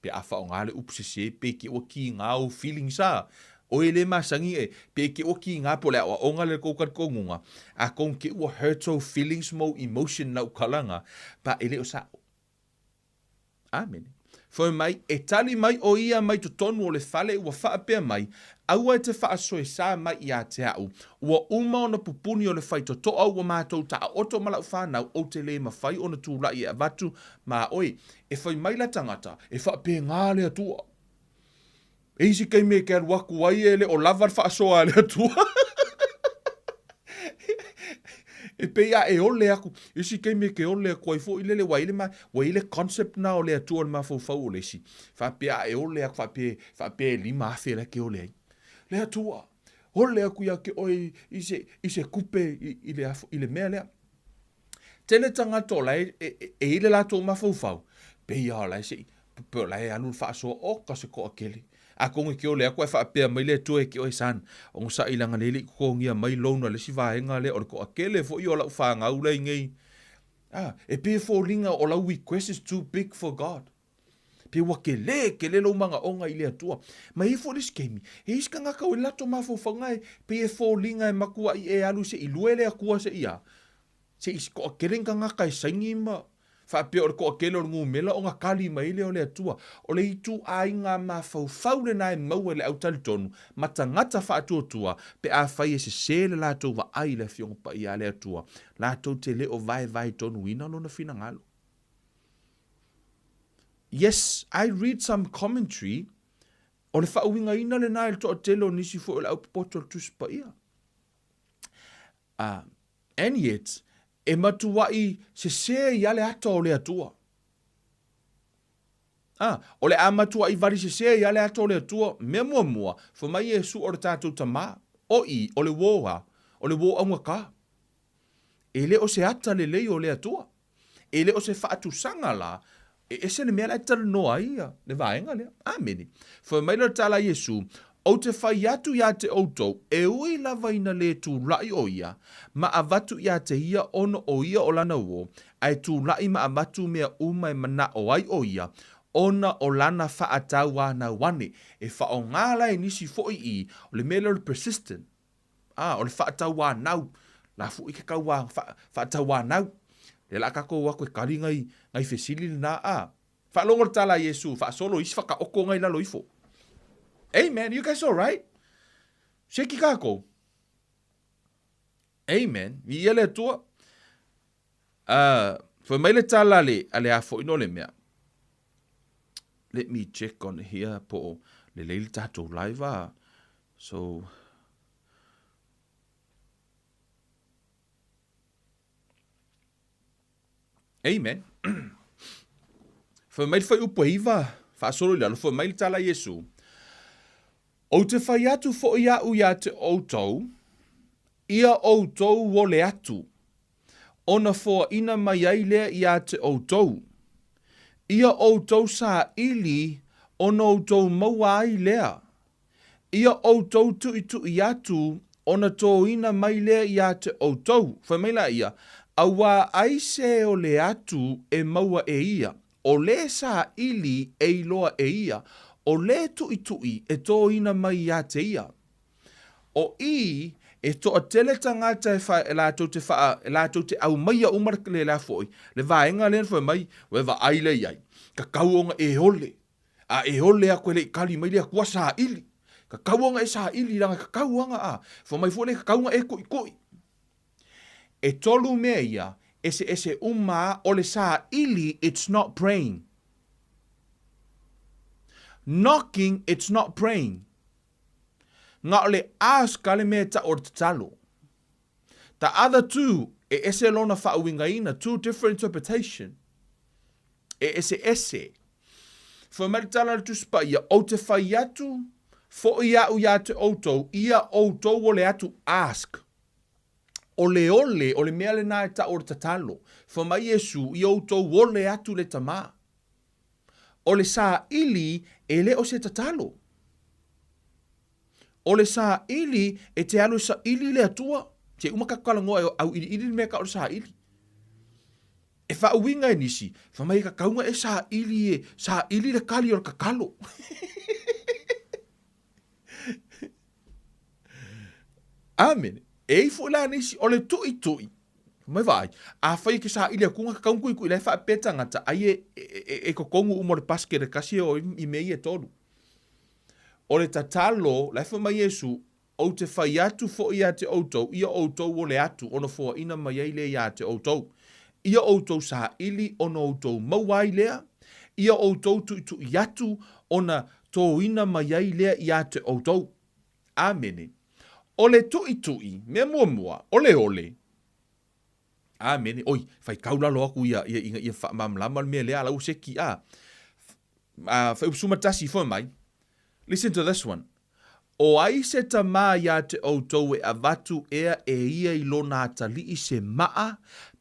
pe a faaaoga le upu sesē pe ke ua kiga ou feelings a, oe le masani e, pe ke ua kiga po o le aoaoga lea le tou talitonuga, atonu ke ua hurt ou feelings ma ou emotion lau tala pa e le o saʻo. Amene. Fai mai, e tali mai ʻo ia mai totonu o le fale ua faapea mai, Aua e te faasoesā mai iā te aʻu, ua uma ona pupuni o le faitotoa ua matou taoto ma laʻu fanau ou te le mafai ona tulaʻi e avatu ma oe. E fai mai la tagata, e faapēgā le Atua. E isi taimi e ke alu atu ai e le o lava le faasoa a le Atua. E pei a e ole aku, isi taimi e ke ole aku ai foi lele, ua i le ma, ua i le concept na o le Atua o le mafaufau o le isi. Faapea a e ole aku, faapea, faapea e 5,000 la ke ole ai. Le Atua, ole aku ia ke oe i se, i se kupe i, i le, i le mea lea. Tele tagata o la e, e, e, e i le latou mafaufau, pei a o la e se i, pe o la e alu le faasoa, oka se toatele. Atonu e ke ole atu ae faapea mai le Atua e ke oe son, onosai leaga lea e le i totogia mai loan a le isi vaega lea, o le toatele foi o lau fanau la i nei. A, e pei e foliga o lau request is too big for God. Pei ua kele, kele lou manaoga i le Atua. Ma e i ai foi le isi taimi, e i ai isi tagata ua i le latou mafaufauga e pei e foliga e matuai e alu se i lue le Atua se i a, se i toatele ni tagata e saini ma. Faapea o le toatele o le numera ona tali mai lea o le Atua. O le ituaiga mafaufau lena e maua e le au talitonu ma tagata faatuatua pe afai e sese le latou vaai i le Afioga Paia a le Atua, latou te le o vaevaetonuina Lona finagalo. Yes, I read some commentary, o le faauigaina lena e le toatele o nisi foi o le au popoto o le Tusi Paia. Uh, and yet, e matuai sesē ai lava le ata o le Atua. A, o le a matuai vali sesē ai lava le ata o le Atua. Mea muamua, fai mai Iesu o le tatou Tamā, o i, o le uō a, o le uō augata. E le o se ata lelei o le Atua. E le o se faatusaga la, e ese le mea la e talanoa ai ia le vaega lea. Amene. Fai mai le tala a Iesu, Ou te fai atu iā te outou, e ui lava ina lē tulaʻi ʻo ia, ma avatu iā te ia ona ʻo ia o lana uō, a e tulaʻi ma avatu mea uma e manaʻo ai ʻo ia, ona o lana faatauanau ane. E faaaoga la e nisi foʻi i, o le mea lea o le persistent. A, o le faatauanau, la foʻi ke kauā faatauanau. Lea o le a tatou o atu e tali nai, nai fesili lena, a. Faalogo le tala a Iesu, faasolo isi whakaokonga i lalo ifo. Amen. You guys all right? Shake kākou. Amen. Viia le Atua. Fai mai le tala a le, a le a foʻi no le mea. Let me check on here po o lelei le tatou live a. So, Amen. Fai mai le fuaiupu e iva, faasolo i lalo, fai mai le tala a Iesu, Ou te fai atu foʻi aʻu iā te ʻoutou, ia ʻoutou ole atu, ona foaʻina mai ai lea iā te ʻoutou. Ia ʻoutou saʻili, ona ʻoutou maua ai lea. Ia ʻoutou tuʻituʻi atu, ona tōina mai lea iā te ʻoutou. Fai mai la ia, Auā ai se ole atu e maua e ia, ʻo lē saʻili e iloa e ia, ʻo lē tuʻituʻi e tōina mai iā te ia. ʻO i, e toatele tagata e wha, e lātou te wha, e lātou te aumaia uma le, le a foʻi, le vaega lea na fai mai, ua e vaai lea i ai, tatau ona e ole, a e ole aku e le i kali mai le Akua saʻili. Tatau ona e saʻili leaga tatau ana a, fai mai foi lea tatau ona e koʻikoʻi. E tolu mea ia, eseese uma a, o le saʻili it's not praying. Knocking it's not praying. Na o le ask a le mea e taʻu o le tatalo. The other two, e ese lona faauigaina, two different interpretation. E eseese. Fai mai le tala a le Tusi Paia, Ou te fai atu, foʻi aʻu iā te ʻoutou, ia ʻoutou ole atu, ask. O le ole, o le mea lenā e taʻu o le tatalo. Fai mai Iesu, ia ʻoutou ole atu le Tamā. O le saʻili, e le o se tatalo. O le saʻili, e te alu e saʻili i le Atua. Se uma tatou talanoa e auʻiliʻili le mea e taʻu o le saʻili. E faauiga e nisi, fai mai e tatau ona e saʻili e saʻili le kali o le tatalo. Amene. E i ai foi la nisi, o le tuʻituʻi, mai vaai, afai e ke saʻili atu ona tatau ona tuʻituʻi la e faapea tagata, ai e, e, e, e totonu uma o le basket e tasi e oo i mea ia e tolu. O le tatalo, la e fai mai Iesu, Ou te fai atu foʻi iā te ʻoutou, ia ʻoutou ole atu, ona foaʻina mai ai lea iā te ʻoutou. Ia ʻoutou saʻili, ona ʻoutou maua ai lea, ia ʻoutou tuʻituʻi atu, ona tōina mai ai lea iā te ʻoutou. Amene. O le tuʻituʻi, mea muamua, o le ole. Amene. Oi, faitau lalo aku ia, ia, ina ia faamalamalama le mea lea, a la ua seki, a. A, 11 fai mai. Listen to this one. O ai se tamā iā te ʻoutou e avatu ea e ia i lona atalii se maʻa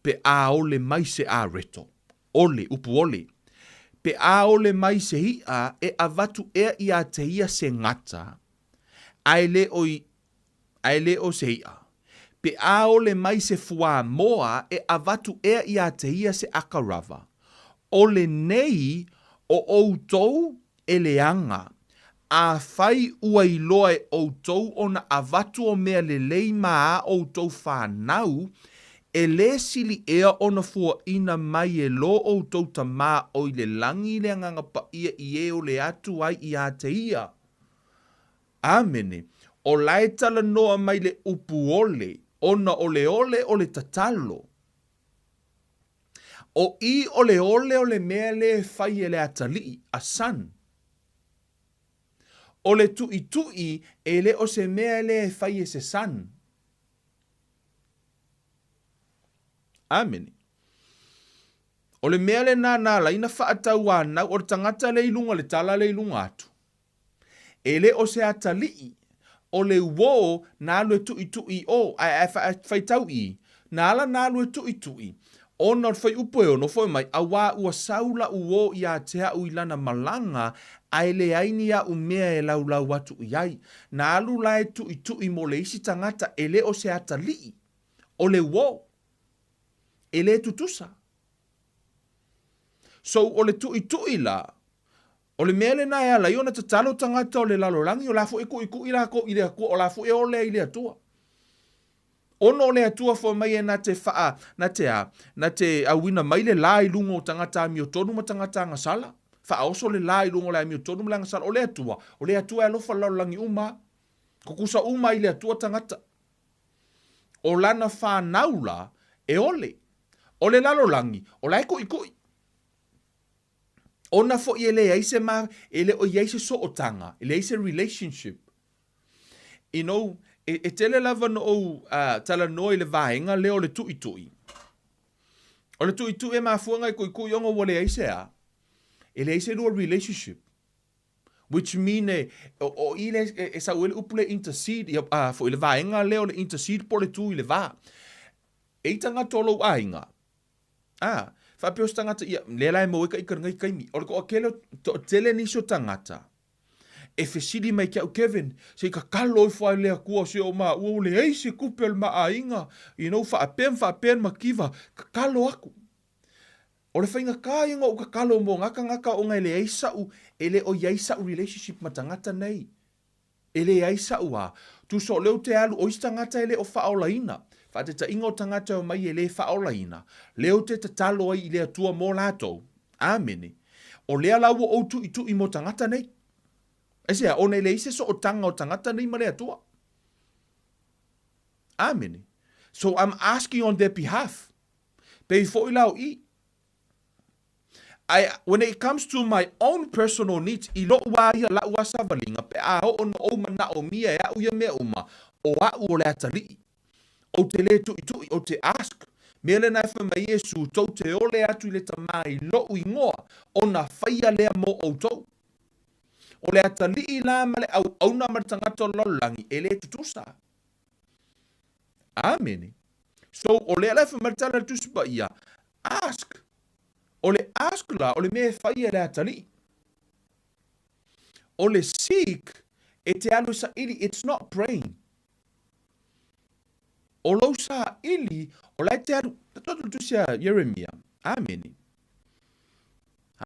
pe ʻaole mai se areto, ole, upu ole, pe ʻaole mai se iʻa e avatu ea iā te ia se gata, a e le o i, a e le o se iʻa, pe ʻaole mai se fuamoa e avatu ea iā te ia se akarava, o lenei o ʻoutou e leaga, afai ua iloa e ʻoutou ona avatu o mea lelei ma a ʻoutou whanau, E lē sili ea ona fuaina mai e lo outou Tamā o i le lagi le Agaga Paia i e ole atu ai iā te ia. Amene. O la e talanoa mai le upu ole, ona o le ole o le tatalo. O i o le ole o le mea lea e fai e le atalii, a son. O le tuʻituʻi e le o se mea lea e fai e se son. Amene. O le mea lenā na ala ai na faatauanau o le tagata lea i luga le tala lea i luga atu. E le o se atalii, o le uō na alu e tuʻituʻi i ʻō, ae ae faitau i, na ala na alu e tuʻituʻi, ona o le fuaiupu e ono foi mai, auā ua sau laʻu uō iā te aʻu i lana malaga, ae leai ni aʻu mea e laulau atu i ai. Na alu la e tuʻituʻi mo le isi tagata e le o se atalii, o le uō. E le tutusa. So, o le tuʻituʻi la, O le mea lenā e ala ai ona tatalo tagata o le lalolagi, o la foi e kuʻikuʻi lākou i le Atua, o la foi e ole ai i le Atua. Ona o le Atua fai mai e na te whaa, na te a, na te auina mai le la i luga o tagata amiotonu ma tagata agasala. Faaoso le la i luga o le amiotonu ma le agasala. O le Atua, o le Atua e alofa le lalolagi uma a. Kukusa uma i le Atua tagata. O lana whanau la, e ole. O le lalolagi, o la e kuʻikuʻi. Ona foi e leai se ma, e le o i ai se sootaga, e leai se relationship. You know, e, e tele lava na ou uh, talanoa i le vaega lea o le tuʻituʻi. O le tuʻituʻi e mafua ngai kuʻikuʻi ona ua leai se a, e leai se lua relationship. Which mean e, o, o i le, e, e sau ai le upu le intercede, ia, uh, foi le vaega lea o le intercede po o le tu i le va. E i tagata o lou aiga, A, faapea o se tagata ia, lea la e maua ai ka ika lenei taimi. O le toatele, toatele nisi o tagata e fesili mai ki a'u, Kevin, se i tatalo ifo lava i le Atua se o maua ua leai se tupe a le ma aiga, you know, faapea ma faapea le mativa, tatalo aku. O le faigata ia ona ou tatalo mo na tagata ona e leai sa'u, e le o i ai sa'u relationship ma tagata nei. E leai sa'u a. Tusa o lea ou te alu, o isi tagata e le o faaolaina. Faataitaiga o tagata e omai e le faaolaina, lea ou te tatalo ai i le Atua mo latou. Amene. O lea la ua ou tuʻituʻi mo tagata nei. Aisea? Ona e leai se sootaga o tagata nei ma le Atua. Amene. So I'm asking on their behalf. Pei foi la o i. Ae when it comes to my own personal needs, i loʻu a ia laʻu a savaliga, pe a oo no ou manaʻomia e aʻu ia mea uma, o aʻu o le atalii. Ou te lē tuʻituʻi, ou te ask. Mea lena e fai mai Iesu, tou te ole atu i le Tamā i loʻu ingoa, ona faia lea mo ʻoutou. O le atalii la ma le ʻauʻauna ma le tagata o le lalolagi, e lē tutusa. Amene. So, o lea la e fai mai le tala a le Tusi Paia, ask. O le ask la, o le mea e fai e le atalii. O le seek, e te alu e saili, it's not praying. O lou saili, o la e te alu, tatu atu le tusi a Ieremia. Amene.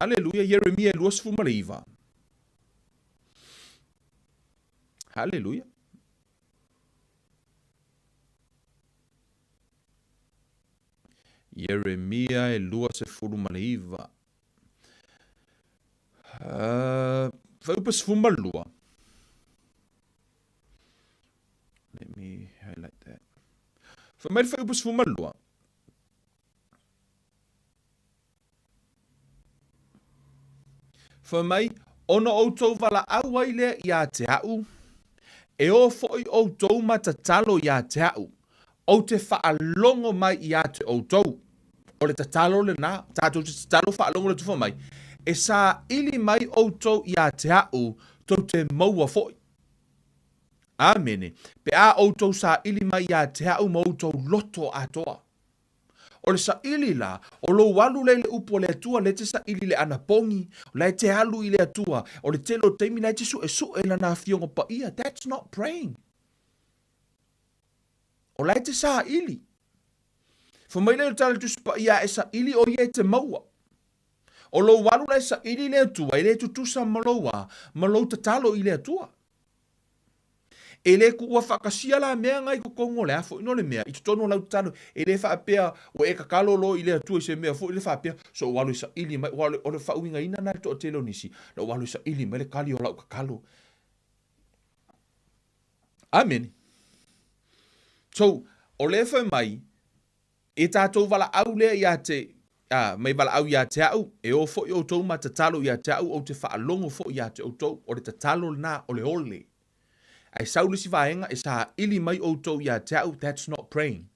Haleluia, Ieremia e 29. Haleluia. Ieremia e 29. Uh, fuaiupu 12. Let me highlight that. Fai mai le fuaiupu 12. Fai mai, Ona outou valaau ai lea iā te aʻu, e ō foi outou ma tatalo iā te aʻu, ou te faalogo mai iā te outou. O le tatalo lenā, tātou te tatalo faalogo le tufa mai, e saili mai outou iā te aʻu, tou te maua foi. Āmene. Pe a outou saili mai iā te aʻu ma outou loto atoa. O le saili la, o lou alu lea i le upu a le Atua, lea e te saili i le anapogi, o la e te alu i le Atua, o le tele o taimi la e te suesue i Lana Afioga Paia. That's not praying. O la e te saili. Fai mai lea o le tala i le Tusi Paia, a e saili o ia e te maua. O lou alu la e saili i le Atua, e le tutusa ma lou a, ma lou tatalo i le Atua. E le kuua faakasia la mea na i totonu o le a foi no le mea, i totonu o lau tatalo, e le faapea ua e tatalo loa i le Atua i se mea foi le faapea, so ou alu e saili mai, aua o le faauigaina lena e le toatele o nisi, na ou alu e saili mai le tali o lau tatalo. Amene. So, o lea fai mai, e tatou valaau lea ia te, a, mai valaau ia te au, e o foi outou ma tatalo ia te au, ou te faalogo foi ia te outou. O le tatalo lena, o le ole. Ae sau le isi vaega, e saili mai outou ia te au, that's not praying.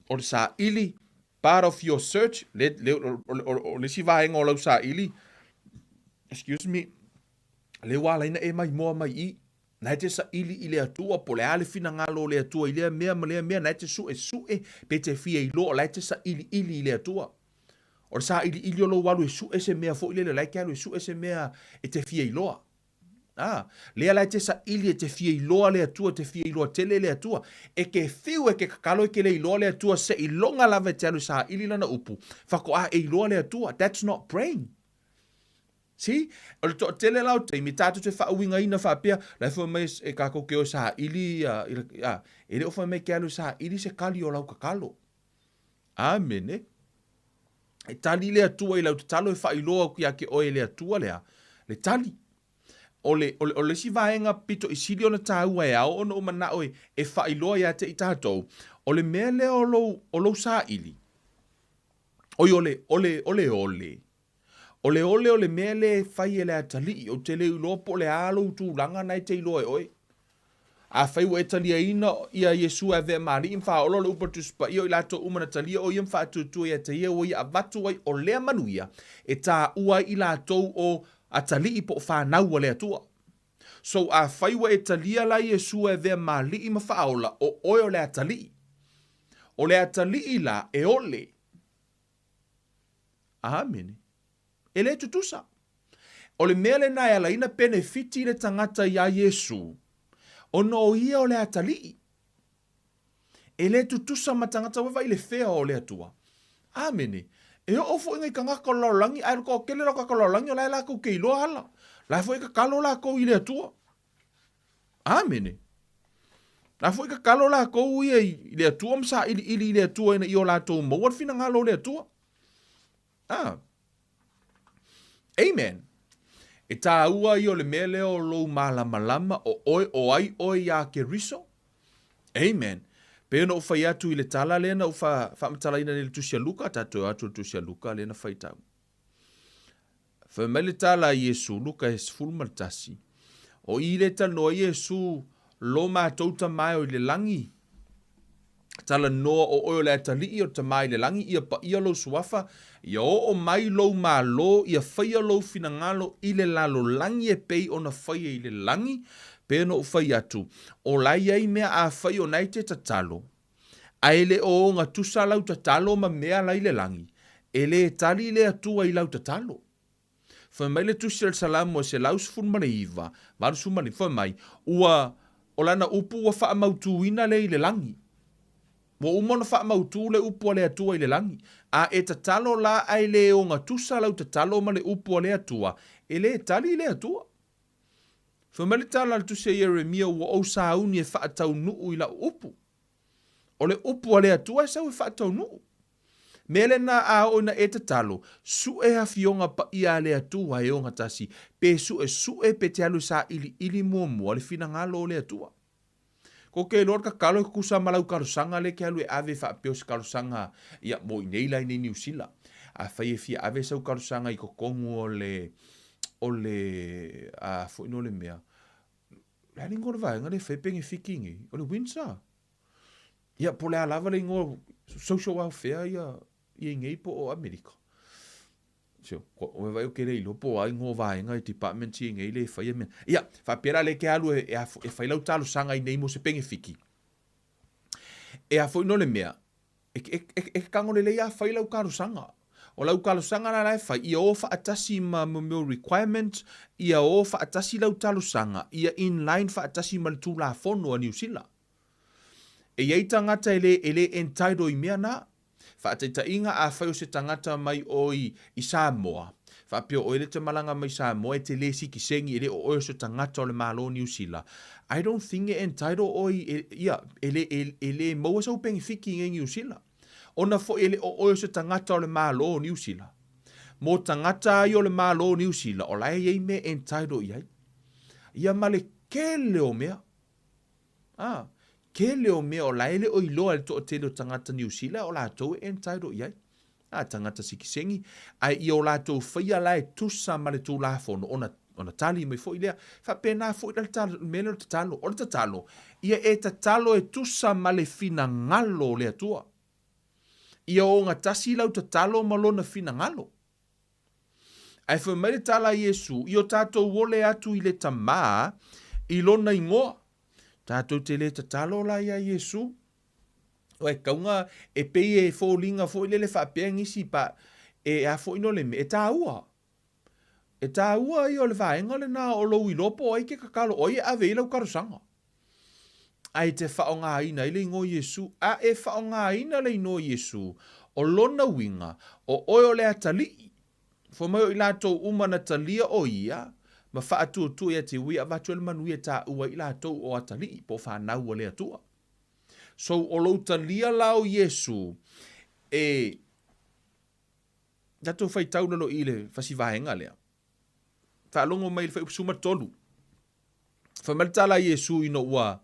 O le saili, part of your search, le, le, o, o, o, o le isi vaega o lau saili, excuse me, le ua ala ai ona e maimoa mai i, na e te saili i le Atua, po o le a le finagalo o le Atua i lea mea ma lea mea, na e te suesue pe te fia iloa, o la e te sailiili i le Atua. O le sailiili o lou alu e sue se mea foi lele, o la e te alu e sue se mea e te fia iloa. A, lea la e te saili e te fia iloa le Atua, te fia iloa tele le Atua. E ke fiu e ke kakalo e ke le iloa le Atua, seiloga lava e te alu e saili lana upu, faatoa e iloa le Atua. That's not praying. See? O le toatele la o taimi, tatou te faauigaina faapea, la e fai mai e kākou ke o e saili, a, e le o fai mai ke alu e saili se kali o lau tatalo. Amene. E tali le Atua i lau tatalo e faailoa atu ia te oe e le Atua lea, le tali. O le, o le, o le isi vaega pito i sili ona tāua e ao ona ou manao e, e faailoa ia te i tātou, o le mea lea o lou, o lou saili, oi o le, o le, o le ole, O le ole o le mea lea e fai e le atalii, ou te le iloa po o le a lou tulaga na e te iloa e oe. Afai ua e taliaina ia Iesu e avea ma Alii ma Faaola o le upu a le Tusi Paia o i latou uma na talia o ia ma faatuatua ia te ia ua ia avatu ai o lea manuia e taua ai i latou o atalii po o fanau a le Atua. So afai ua e talia la Iesu e avea ma Alii ma Faaola o oe o le atalii. O le atalii la e ole. Amene. E le tutusa. O le mea lena e ala ai ona penefiti le tagata iā Iesū, ona o ia o le atalii. E le tutusa ma tagata ua vaai i le fea o le Atua. Amene. E oo foi nai tagata o le lalolagi, ae o le toatele o tagata o le lalolagi o la e latou te iloa ala. La foi e tatalo latou i le Atua. Amene. La foi tatalo latou ia i le Atua ma sailiili i le Atua ina ia o latou maua le finagalo o le Atua. Ah. Amen. E tāua ia o le mea lea o lou malamalama o oe o ai oe iā Keriso. Amen. Pei ona ou fai atu i le tala lea na ou faamatalaina nei i le Tusi a Luka, tatou e o atu i le Tusi a Luka lea na faitau. Fai mai le tala a Iesu, Luka e 11, O i le talanoa ai Iesu, Lo matou Tama e o i le lagi, talanoa o oe o le atalii o le Tama i le lagi, ia paia lou suafa, ia oo mai lou malo, ia faia lou finagalo i le lalolagi e pei ona faia i le lagi, pei ona ou fai atu, o la e i ai mea afai ona e te tatalo, A e le o ogatusa lau tatalo ma mea la i le lagi, e le tali le Atua i lau tatalo. Fai mai le Tusi o le Salamo e 119, 85, fai mai, Ua, o lana upu ua faamautuina lea i le lagi. Ua uma ona faamautu le upu a le Atua i le lagi. A e tatalo la ae le ogatusa lau tatalo ma le upu a le Atua, e le tali le Atua. Fai mai le tala a le Tusi a Ieremia, Ua ou sauni e faataunuu i lau upu. O le upu a le Atua e sau e faataunuu. Mea lena a oo ina e tatalo, sue afioga paia a le Atua e ogatasi, pe suesue pe te alu e sailiili muamua le finagalo o le Atua. Ko ke iloa le tatalo e tutusa ma lau talosaga lea e te alu e ave faapea o se talosaga ia mo inei la inei Niu Sila. Afai e fia ave sau talosaga i totonu o le o le a foi no le mea Le a le igoa o le vaega lea e fai penefiti nei? O le Windsor. Ia, po o le a lava le igoa social welfare ia, ia i nei po o Amerika. So, o e vai o ke le iloa po o a igoa o vaega i departments ia i nei le e faia mea. Ia, faapea la lea e te alu e, e, e fai lau talosaga i nei mo se penefiti. E a foi no le mea, E, e, e, e tago lelei a fai lau talosaga. O lau talosaga la la e fai, ia o faatasi ma mo mea o requirements, ia o faatasi lau talosaga, ia in line faatasi ma le Tulafono a Niu Sila. E i ai tagata e le, e le entitle i mea na. Faataitaiga, afai o se tagata mai o i, i Samoa, Faapea o oe lea e te malaga mai Samoa e te le sikisengi e le o oe o se tagata o le Malo o Niu Sila, I don't think e entitle oe i, ia, e le, e, e le maua sau penefiti i Niu Sila. Ona foi e le o oe o se tagata o le Malo o Niu Sila. Mo tagata ai o le Malo o Niu Sila, o la e i ai mea e entitle i ai. Ia ma le kele o mea. Ah, kele o mea o la e le o iloa e le toatele o tagata Niu Sila o latou e entitle i ai. A, tagata sikisengi, ae ia o latou faia la e tusa ma le Tulafono, ona, ona tali mai foi lea. Faapena foi la le talo, le mea lea o le tatalo. O le tatalo, ia e tatalo e tusa ma le finagalo o le Atua. Ia ogatasi lau tatalo ma Lona finagalo. Ae fai mai le tala a Iesu, I o tatou ole atu i le Tamā i Lona ingoa. Tatou te le tatalo la iā Iesu. Oe, kauga e pei e foliga foi lele faapea nisi pa, e a foi no le mea, e tāua. E tāua ia o le vaega lena o lou iloa po o ai ke tatalo, o ai e ave i ai lau talosaga. Ae te faaaogaina ai le igoa o Iesu. A e faaaogaina le igoa o Iesu, o lona uiga, o oe o le atalii. Fai mai o i latou uma na talia o ia, ma faatuatua ia te ia avatu ai le manuia e taua ai i latou o atalii, po o fanau a le Atua. So, o lou talia la o Iesu, e tatou faitau lalo i le fasi vaega lea. Faalogo mai i le fuaiupu 13. Fai mai le tala a Iesu ina ua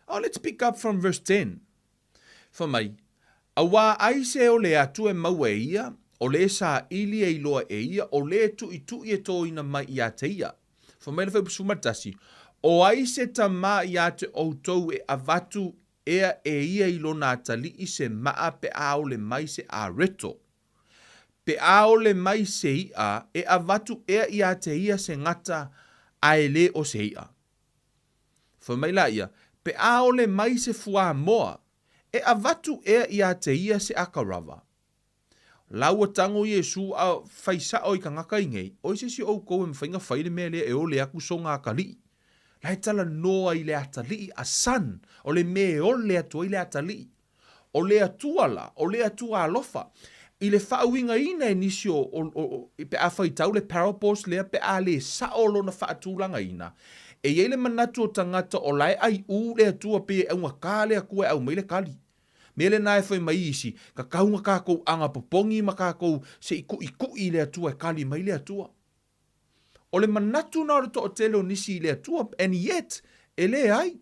Oh, let's pick up from verse 10. Fai mai, Auā ai se ole atu e maua e ia, o le saili e iloa e ia, o le tuʻituʻi e tōina mai iā te ia. Fai mai le fuaiupu 11, O ai se tamā iā te ʻoutou e avatu ea e ia i lona atalii se maʻa pe a ole mai se areto? Pe a ole mai se iʻa, e avatu ea iā te ia se gata a e lē o se iʻa. Fai mai laia, Pe a ole mai se fuamoa, e avatu ea iā te ia se akarava. La ua tago Iesu a fai saʻo i kagaka i nei, ʻO i se isi o ʻoukou e mafai na fai le mea lea e ole aku soga akalii. La e talanoa i le atalii, a son, o le mea e ole atu ai le atalii. O le Atua la, o le Atua alofa, i le faauigaina e nisi o, o, o, pe a faitau le parables lea pe a le sao lona faatulagaina, e i ai le manatu o tagata o la e aiʻū le Atua pei e augata le Atua e aumai le kali. Mea lena e fai mai isi, tatau na tatou agapopogi ma tatou se i kuʻikuʻi i le Atua e kali mai le Atua. O le manatu na o le toatele o nisi i le Atua, and yet, e leai.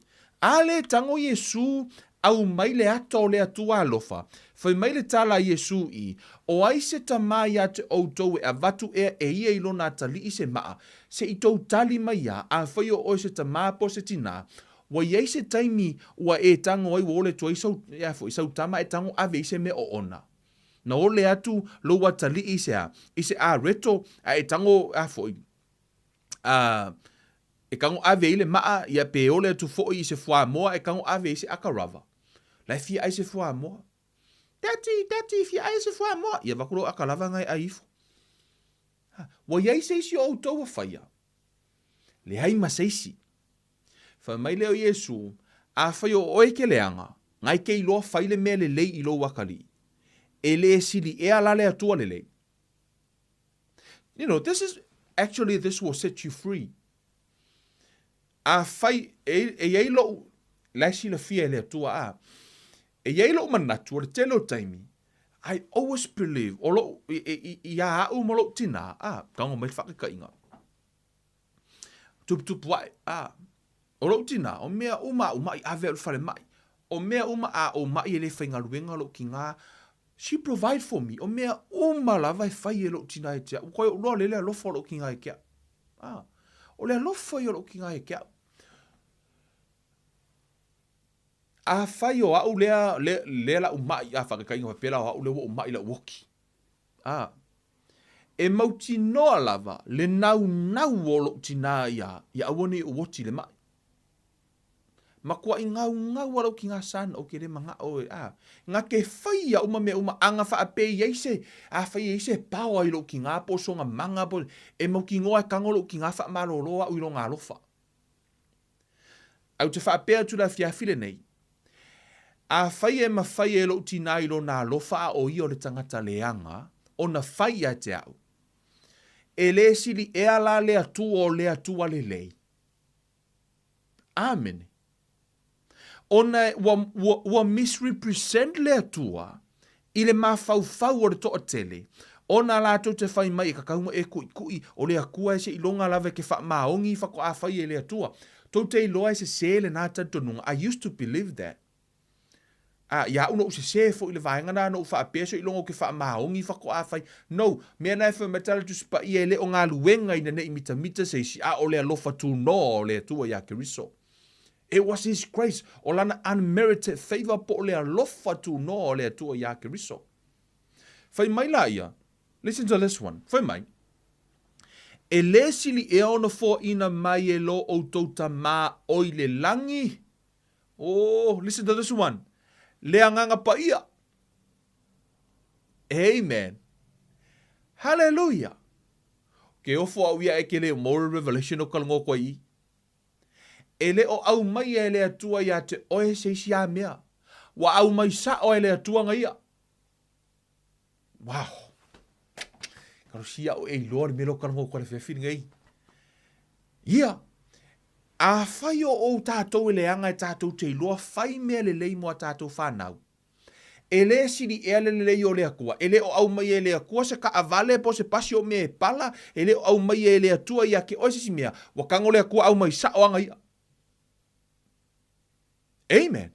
A le tago Iesu aumai le ata o le Atua alofa, fai mai le tala a Iesu i, O ai se tamā iā te ʻoutou e avatu ea e ia i lona atalii se maʻa, se i tou tali mai iā, afai o oe se tamā po o se tinā, ua i ai se taimi ua e tago ai ua ole atu ai sau, ea foi, sau tama e tago ave i se mea oona. Na ole atu lou atalii i se a? I se areto, a e tago a foi, a, e tago ave ai le maa, ia pe ole atu foi i se fuamoa e tago ave ai se akarava. La e fia ai se fuamoa. Daddy, daddy, fia ai se fuamoa. Ia avatu lou akalava na e ai ifo. Ha, ua iai se isi o outou ua faia? Leai ma se isi. Fai mai lea o Iesu, Afai o oe ke leaga, na e ke iloa fai le mea lelei i lou akalii. E le sili ea la le Atua lelei. You know, this is, actually this will set you free. Afai, e, e iai lou, la e silafia e le Atua a, e iai lou manatu o le tele o taimi, I always believe, o lou, i, i, i, iā aʻu ma lou tinā, a, tago mai le faakaikaiga. Tuputupu aʻe, a, o lou tinā, o mea uma aʻu maʻi, ave aʻu i le falemaʻi, o mea uma a ou maʻi e le faigaluega lou tinā, she provide for me, o mea uma lava e fai e lou tinā ia te aʻu, ua koe ou loa lele alofa o lou tinā ia te aʻu. A, o le alofa ia o lou tinā ia te aʻu. Afai o aʻu lea, lea, lea laʻu maʻi, a faakaikaiga faapea la o aʻu lea ua ou maʻi laʻu oki. A, e mautinoa lava le naunau o lou tinā ia, ia aua ne i ou oti i le maʻi. Matuaʻi gaugau a lou kinā son, ou ke le manaʻo e, a, na ke fai ia uma mea uma, a na faapea i ai se, afai e i ai se paoa i lou kinā po o sona maga po, e mautinoa e tago lou kinā faamalōlō aʻu i lona alofa. Ae ou te faapea atu i le afiafi lenei, Afai e mafai e lou tinā i lona alofa a o ia o le tagata leaga, ona fai ia te aʻu. E lē sili ea la le Atua o le Atua lelei? Amene. Ona ua, ua, ua misrepresent le Atua i le mafaufau o le toatele, ona latou te fai mai e tatau ona e kuʻikuʻi, o le Atua e seiloga lava e ke faamaoni faatoa fai e le Atua. Tou te iloa e sesē lena talitonuga. I used to believe that. A, ia au na ou sesē foi i le vaega na, na ou faapea seiloga ou te faamaoni faatoa fai. No, mea na e fai mai tala Tusi Paia e le o galuega ina ne i mitamita se isi, a o le alofa tunoa o le Atua iā Keriso. It was His grace, o Lana unmerited favor po o le alofa tunoa o le Atua iā Keriso. Fai mai laia, listen to this one, fai mai, E lē sili ea ona foaina mai e lo outou Tamā o i le lagi, Oh, listen to this one. Le Agaga Paia. Amen. Hallelujah. Ke ofo au ia e ke le moral revelation o kalongo koe i. E le o au mai e le Atua ia te oe se isi a mea. Ua au mai sao e le Atua nga ia. Wow. Kalosia au e iloa le mea lea o talanoa atu ai le afiafi lenei. Ia, afai o ou tatou e leaga e tatou te iloa fai mea lelei mo a tatou fanau, e lē sili ea le lelei o le Atua? E le o aumaia e le Atua se taavale po o se pasi o mea e pala, e le o aumaia e le Atua ia te oe se isi mea, ua tago le Atua aumai sao aga ia. Amen.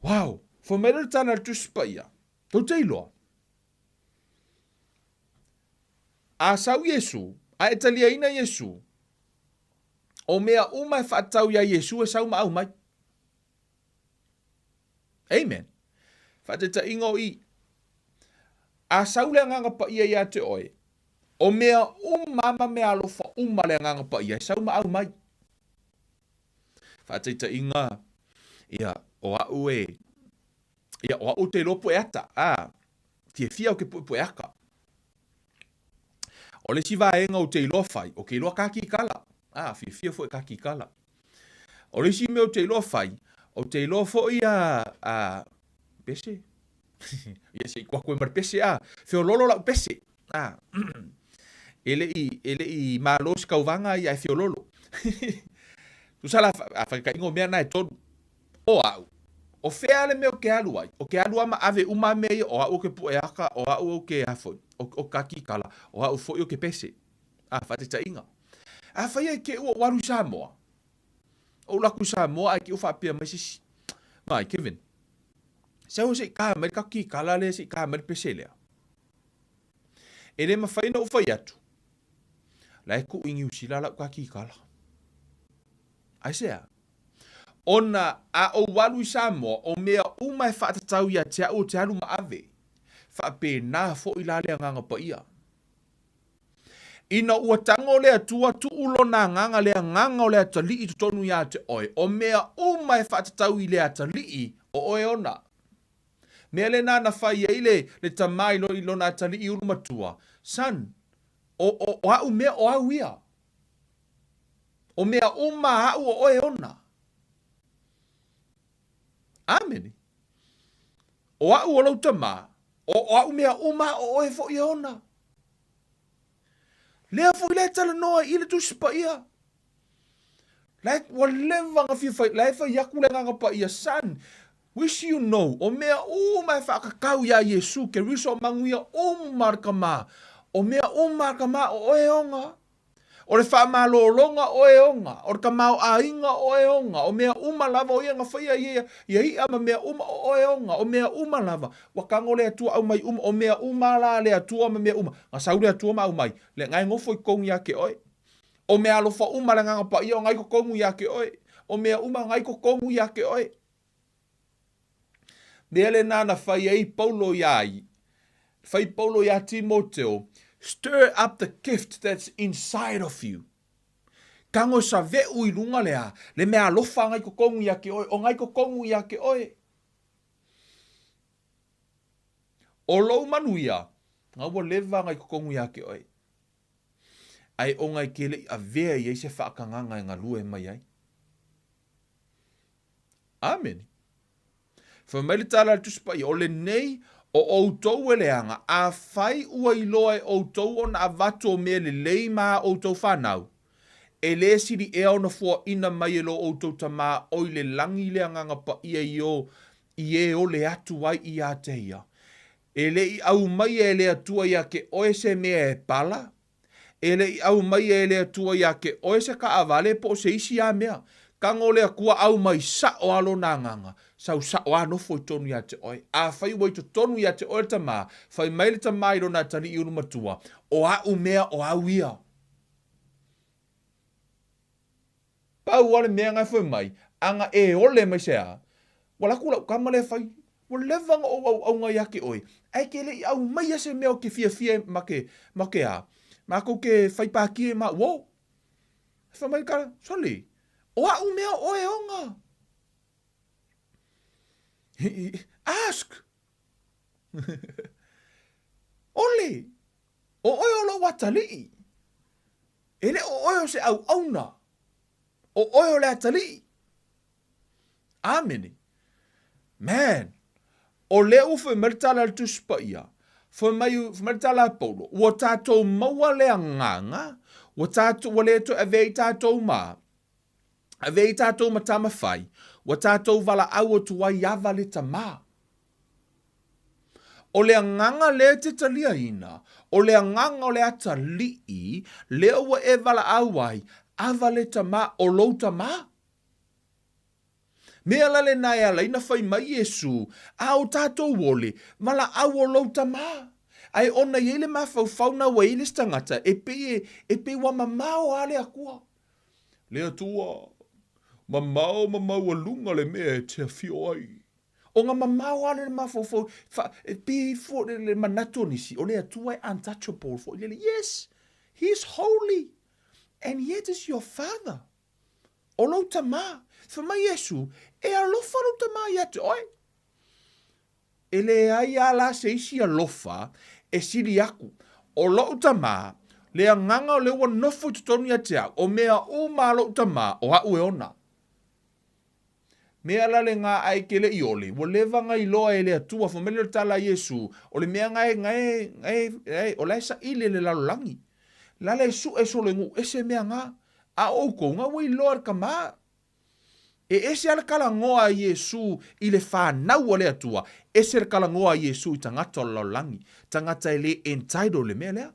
Wow! Fai mai le tala a le Tusi Paia, tou te iloa. A sau Iesu, a e taliaina Iesu, o mea uma e faatatau iā Iesu e sau ma aumai. Amen. Faataitaiga o i. A sau le Agaga Paia ia te oe, o mea uma ma mea alofa uma le Agaga Paia e sau ma aumai. Faataitaiga, ia, o a'u e, ia, o a'u ou te iloa pu'e ata, a, fiafia au ke pu'epu'e ata. O le isi vaega ou te iloa fai, o ke iloa kakikala, a, fiafia foi kakikala. O le isi mea ou te iloa fai, ou te iloa foi a, a, pese? Ia se i tuu atu ai ma le pese, a, feololo la'u pese. A, e le i, e le i malo se tauvaga ia e feololo. Tusa la, a faitaitaiga o mea na e tolu. O au, o fea le mea ou te alu ai? O ke alu a ma ave uma a mea ia, o au o ke puʻe aka, o au o ke a foi, o, o kakikala, o au foi o ke pese. A, faataitaiga. Afai e ke ua ou alu i Samoa, ou alu atu i Samoa ae ke ua faapea mai se isi, Mai, Kevin, sau se i ka mai le kakikala lea, se i ka mai le pese lea. E le mafai ona ou fai atu, la e tuu i Niu Sila lau kakikala. Aisea? Ona a ou alu i Samoa, o mea uma e faatatau ia te au ou te alu ma ave. Faapena foi la le Agaga Paia. Ina ua tago le Atua tuu lona agaga, le agaga o le atalii i totonu ia te oe, o mea uma e faatatau i le atalii, o oe ona. Mea lena na fai ai le, le tama i, lo, i lona atalii ulu matua, Son, o, o, o a'u mea o au ia. O mea uma a'u o oe ona. Amene. O a'u o lou tama, o, o a'u mea uma o oe foi e ona. Lea foi la e talanoa i le Tusi Paia. La e, ua leva na fia fai, la e fai atu le Agaga Paia, Son, wish you know, o mea uma e faakakau iā Iesu, Keriso o manuia uma le Tama, o mea uma a le Tama o oe e ona. O le faamalologa o oe e ona, o le tamaoaiga o oe e ona, o mea uma lava o ia na faia ia, ia i'a ma mea uma o oe e ona, o mea uma lava, ua tago le Atua aumai uma, o mea uma la a le Atua ma mea uma, na sau le Atua ma aumai, le na e nofo i totonu ia te oe. O mea alofa uma a le Agaga Paia o na i totonu ia te oe. O mea uma na i totonu ia te oe. Mea lena na fai ai Paulo iā i, fai Paulo iā Timoteo, stir up the gift that's inside of you. Tago save'u i luga le a, le mea alofa ngai totonu ia te oe, o ngai totonu ia te oe. O lou manuia, nga ua leva ngai totonu ia te oe. Ae ona e ke le'i avea i ai se faakagaga e galue mai ai. Amene. Fai mai le tala a le Tusi Paia, o lenei O ʻoutou e leaga, afai ua iloa e ʻoutou ona avatu o mea lelei ma a ʻoutou fanau, e lē sili ea ona foaʻina mai e lo ʻoutou Tamā o i le lagi le Agaga Paʻia i o i e ole atu ai iā te ia. E le i ʻaumaia e le Atua iā ke ʻoe se mea e pala, E le i ʻaumaia e le Atua iā ke ʻoe se kaʻawale po o se isi a mea. Kago le Akua ʻaumai saʻo a lona agaga, sau saʻo a nofo i tonu iā te ʻoe. Afai ua i totonu iā te ʻoe le Tamā, fai mai le Tamā i lona atalii ulu matua, ʻO aʻu mea o au ia. Pau a le mea nga e foi mai, aga e ole mai se a, ua laku lau kama lea fai, ua leva nga ou auaunga ia ke oe, ae ke le i aumaia se mea o ke fiafia ma ke, ma ke a, makou ke fai pakie ma uo. Fai mai ka, sole, o aʻu mea oe ona. Ask! Ole, o oe o lou atalii. E le o oe o se auauna, o oe o le atalii. Amene. Man, o lea ua fai mai le tala a le Tusi Paia, fai mai, fai mai le tala a Paulo, ua tatou maua le agaga, ua tatou, ua le toe avea i tatou ma, avea i tatou ma tama fai, ua tatou valaau atu ai ava le Tamā. O le agaga lea e te taliaina, o le agaga o le atalii, lea ua e valaau ai, ava le Tamā, o lou Tamā. Mea la lena e ala ai na fai mai Iesū, A o tatou ole, valaau o lou Tamā. Ae ona i ai le mafaufau na ua i ai le isi tagata, e pei e, e pei ua mamao a le Akua. Le Atua, mamao ma maualuga le mea e te afio ai. O nga mamao a le mafaufau, fa, e pei fo le, le manatu o nisi, o le Atua e untouchable foi lele. Yes, he is holy, and yet is your father. O lou Tamā. Fai mai Iesu, E alofa lou Tamā iā te oe. E leai a la se isi alofa e sili aku. O loʻu Tamā, le agaga o le ua nofo i totonu iā te au, o mea uma a loʻu Tamā, o aʻu e ona. Mea la le ngā ae ke le i ole, ua leva nga iloa e le Atua, fai mai lea o le tala a Iesu, o le mea nga e, nga e, nga e, nga e, o la e saili e le lalolagi. La le suʻe solo e nuʻu ese mea nga, a o ʻoukou, nga ua iloa e le Tamā. E ese a le kalagoa a Iesu i le fanau a le Atua, ese le kalagoa a Iesu i tagata o le lalolagi, tagata e le entitled le mea lea.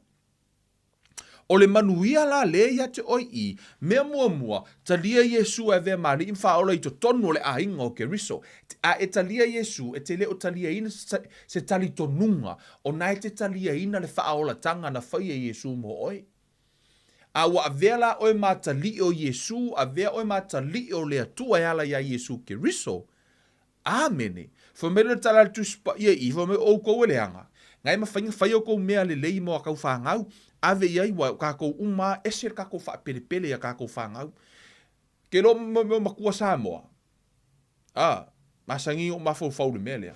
O le manuia la lea ia te oe i, mea muamua, talia Iesu e avea ma alii ma faaola i totonu o le aiga o Keriso. A e talia Iesu, e te le o taliaina se, se talitonuga, ona e te taliaina le faaolatanga na faia e Iesu mo oe. A ua avea la oe ma atalii o Iesu, avea oe ma atalii o le Atua e ala iā Iesu Keriso, Āmene. Fai mai le tala a le Tusi Paia i, fai mai ʻoukou e leaga, ngae mafai na fai ʻoukou mea lelei mo a kau fanau, ave i ai, ua o kakou uma a ese le kakou faʻapelepele ia kakou fanau. Ke loa mo makua Samoa, a, masani oʻu mafaufau i le mea lea.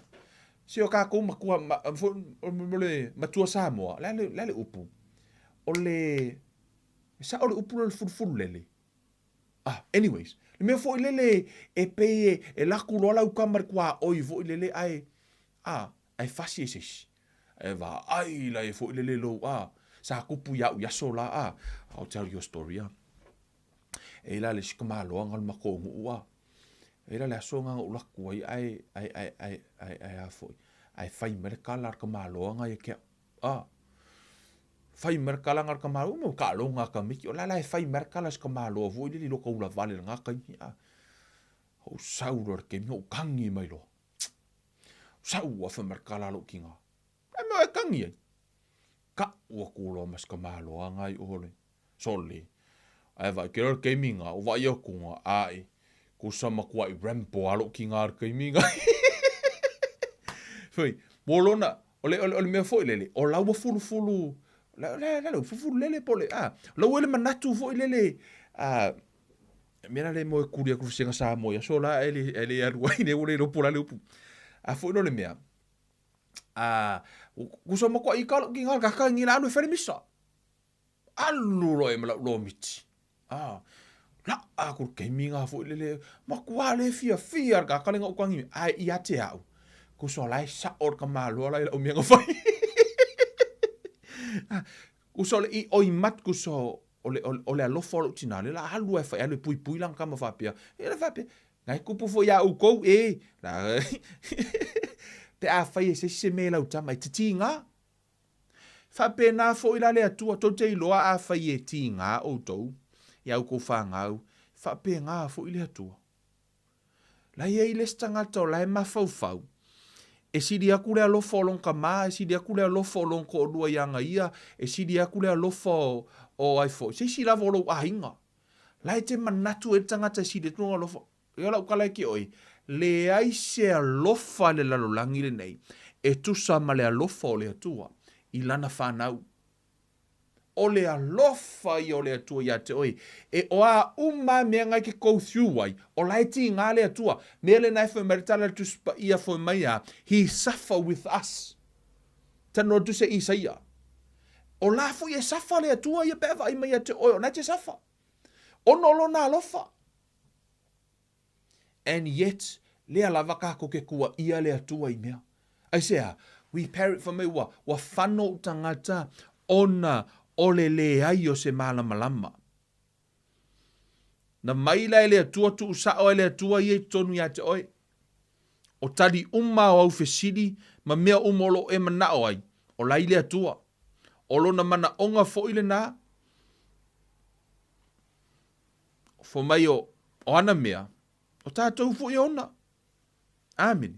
Se o kakou makua, ma, fo, mo le matua Samoa, le a le, le a le upu? O le, e saʻo le upu lea o le fulufulu lele. Ah, anyways, le mea foi lele e pei e, e laku loa lau kama i le kuaʻoi foi lele ae, ah, ae fasi e se isi. E vaai la e foi lele lou, ah, sa kupu iaʻu i aso la, ah, I'll tell you a story, ah. E i la le isi kamaloaga o le makou nuʻu, ah. E i la le aso nga na ou laku ai ae, ae, ae, ae, ae, ae a foi, ae fai mai le kala a le kamaloaga ia ke au. A, fai mai le kala nga le kamaloa, uma kaaloga a tamaiti, o la la e fai mai le kala se kamaloa foi lele i loko ula vale lena taimi, a, ou sau loa i le taimi ou kagi mai loa. Sau a fai mai le kala a lou kina. E mea e kagi ai. Kaʻu aku loa ma se kamaloa nga i o le. Sole. Ae vaai ke loa le taimi nga, o vaai aku nga, ae, kusa makuaʻi Rambo a lou kina le taimi nga. Foi, mo lona, o le, o le, o le mea foi lele, o laua fulufulu, la, la, la, la, fulufulu lele po le, a, laua le manatu foi lele, a, mea la le mo e kuli aku fisega Samoa i aso la e le, e le alu ai le ua le iloa po o le a le upu. A foi no le mea, a, kusa makuaʻi ka lou kina le kaka ngi la alu e fai le misa. Alu loa i ma lau lomiti. Ah, laʻa aku le taimi nga foi lele, makuā le fiafia le kaka le nga ukangi, ae ia te au. Kusa o la e sa'o le tamāloa la i la'u mea na fai. Kusa o le i oi mat kusa o le, o le alofa o lo'u tinā, lea la alu e fai, alu e puipui lana tama faapea. Ia le faapea, na e kupu foi iā outou, e. La, pe afai e se isi se mea i lau tama, e te tigā. Faapena foi la le Atua, tou te iloa afai e tigā outou i a outou fanau, faapena foi le Atua. La e i ai le isi tagata o la e mafaufau, e sili atu le alofa o lona tama, e sili atu le alofa o lona toalua ia na ia, e sili atu le alofa o, o ai foi, se isi lava o lou aiga. La e te manatu ai le tagata e sili atu lona alofa. Ia o lau tala e te oe, leai se alofa i le lalolagi lenei e tusa ma le alofa o le Atua i lana fanau. O le alofa ia o le Atua ia te oe. E o a uma a mea na e te go through ai, o la e tiga le Atua. Mea lena e fai mai le tala a le Tusi Paia fai mai a, He suffer with us. Talanoa le Tusi a Isaia. O la foi e suffer le Atua ia pe a vaai mai ia te oe, o na e te suffer. Ona o lona alofa. And yet, lea lava kākou ke kuaʻia le Atua i mea. Aisea? We parrot fai mai ua, ua fano ou tagata ona o le leai o se malamalama. Na mai la e le Atua tuusao e le Atua ia i totonu ia te oe. O tali uma o au fesili ma mea uma o lo o e manao ai, o la i le Atua. O lona manaoga foi lena, Fai mai o, o ana mea, o tātou foi e ona. Āmene.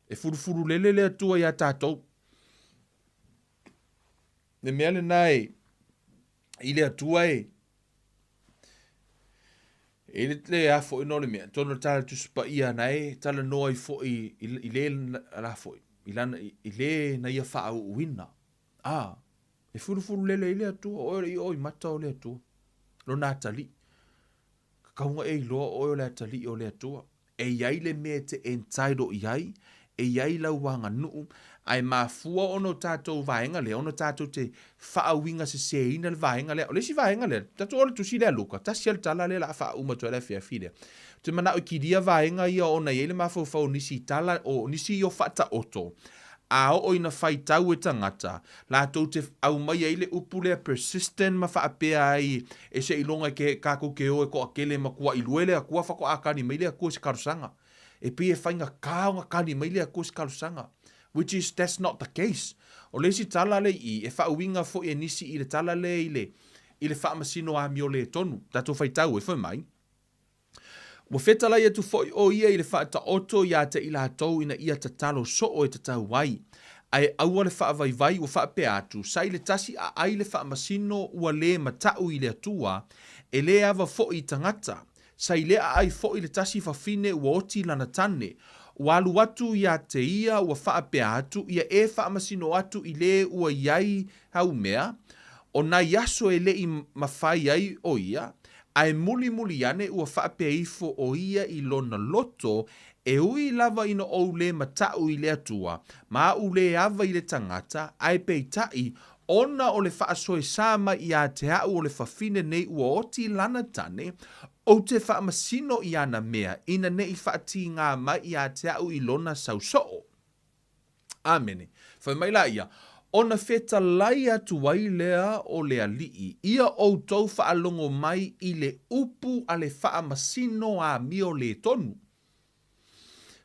E furufuru lele le Atua iā tātou. Le mea lena e, i le Atua e, e le le a foi no le mea, tonu le tala Tusi Paia na e talanoa ai foi i, i le la foi, i lana, i le na ia faauuina. A, E fulufulu lele ai le Atua, o oe o le io i mata o le Atua, lona atalii. Tatau ona e iloa o oe o le atalii o le Atua. E i ai le mea e te entitle i ai, e i ai lau aganuu, ae mafua ona o tatou vaega lea, ona tatou te faauiga seseina le vaega lea. O le isi vaega lea, tatou o le tusi lea a Luka, tasi lava le tala lea o le a faauma atu ai le afiafi lea. Ou te manao e kilia vaega ia ona e i ai le mafaufau o nisi i tala, o nisi ia o faataoto, A oo ina faitau e tagata, latou te aumaia ai le upu lea persistent ma faapea ai e seiloga e ke kakou ke o e toatele ma tuailue le Atua faatoa kali mai le Atua i se talosaga. E pei e faigata ona kali mai le Atua i se talosaga. Which is, that's not the case. O le isi tala le i, e faauiga foi e nisi i le tala lea i le, i le faamasino amio le tonu. Tatou faitau e, fai mai. Ua fetalai atu foi ʻo ia i le faataoto iā te i latou ina ia tatalo soo e tatau ai, ae aua le faavaivai ua faapea atu, sa i le tasi aai le faamasino ua lē mataʻu i le Atua, e lē ava foi i tagata, sa i le aai foi le tasi fafine ua oti lana tane, ua alu atu iā te ia ua faapea atu, ia e faamasino atu i lē ua i ai Haumea, o nai aso e leʻi mafai ai ʻo ia, ae mulimuli ane ua faapea ifo ʻo ia i lona loto, E ui lava ina ou lē mataʻu i le Atua, ma aʻu lē ava i le tagata, ae peitai, ona o le faasoesa mai iā te aʻu o le fafine nei ua oti lana tane, ou te faamasino i ana mea, ina neʻi faatīgā mai iā te aʻu i lona sausoo. Āmene. Fai mai la ia, Ona fetalai atu ai lea o le Alii, ia outou faalogo mai i le upu a le faamasino amio lē tonu.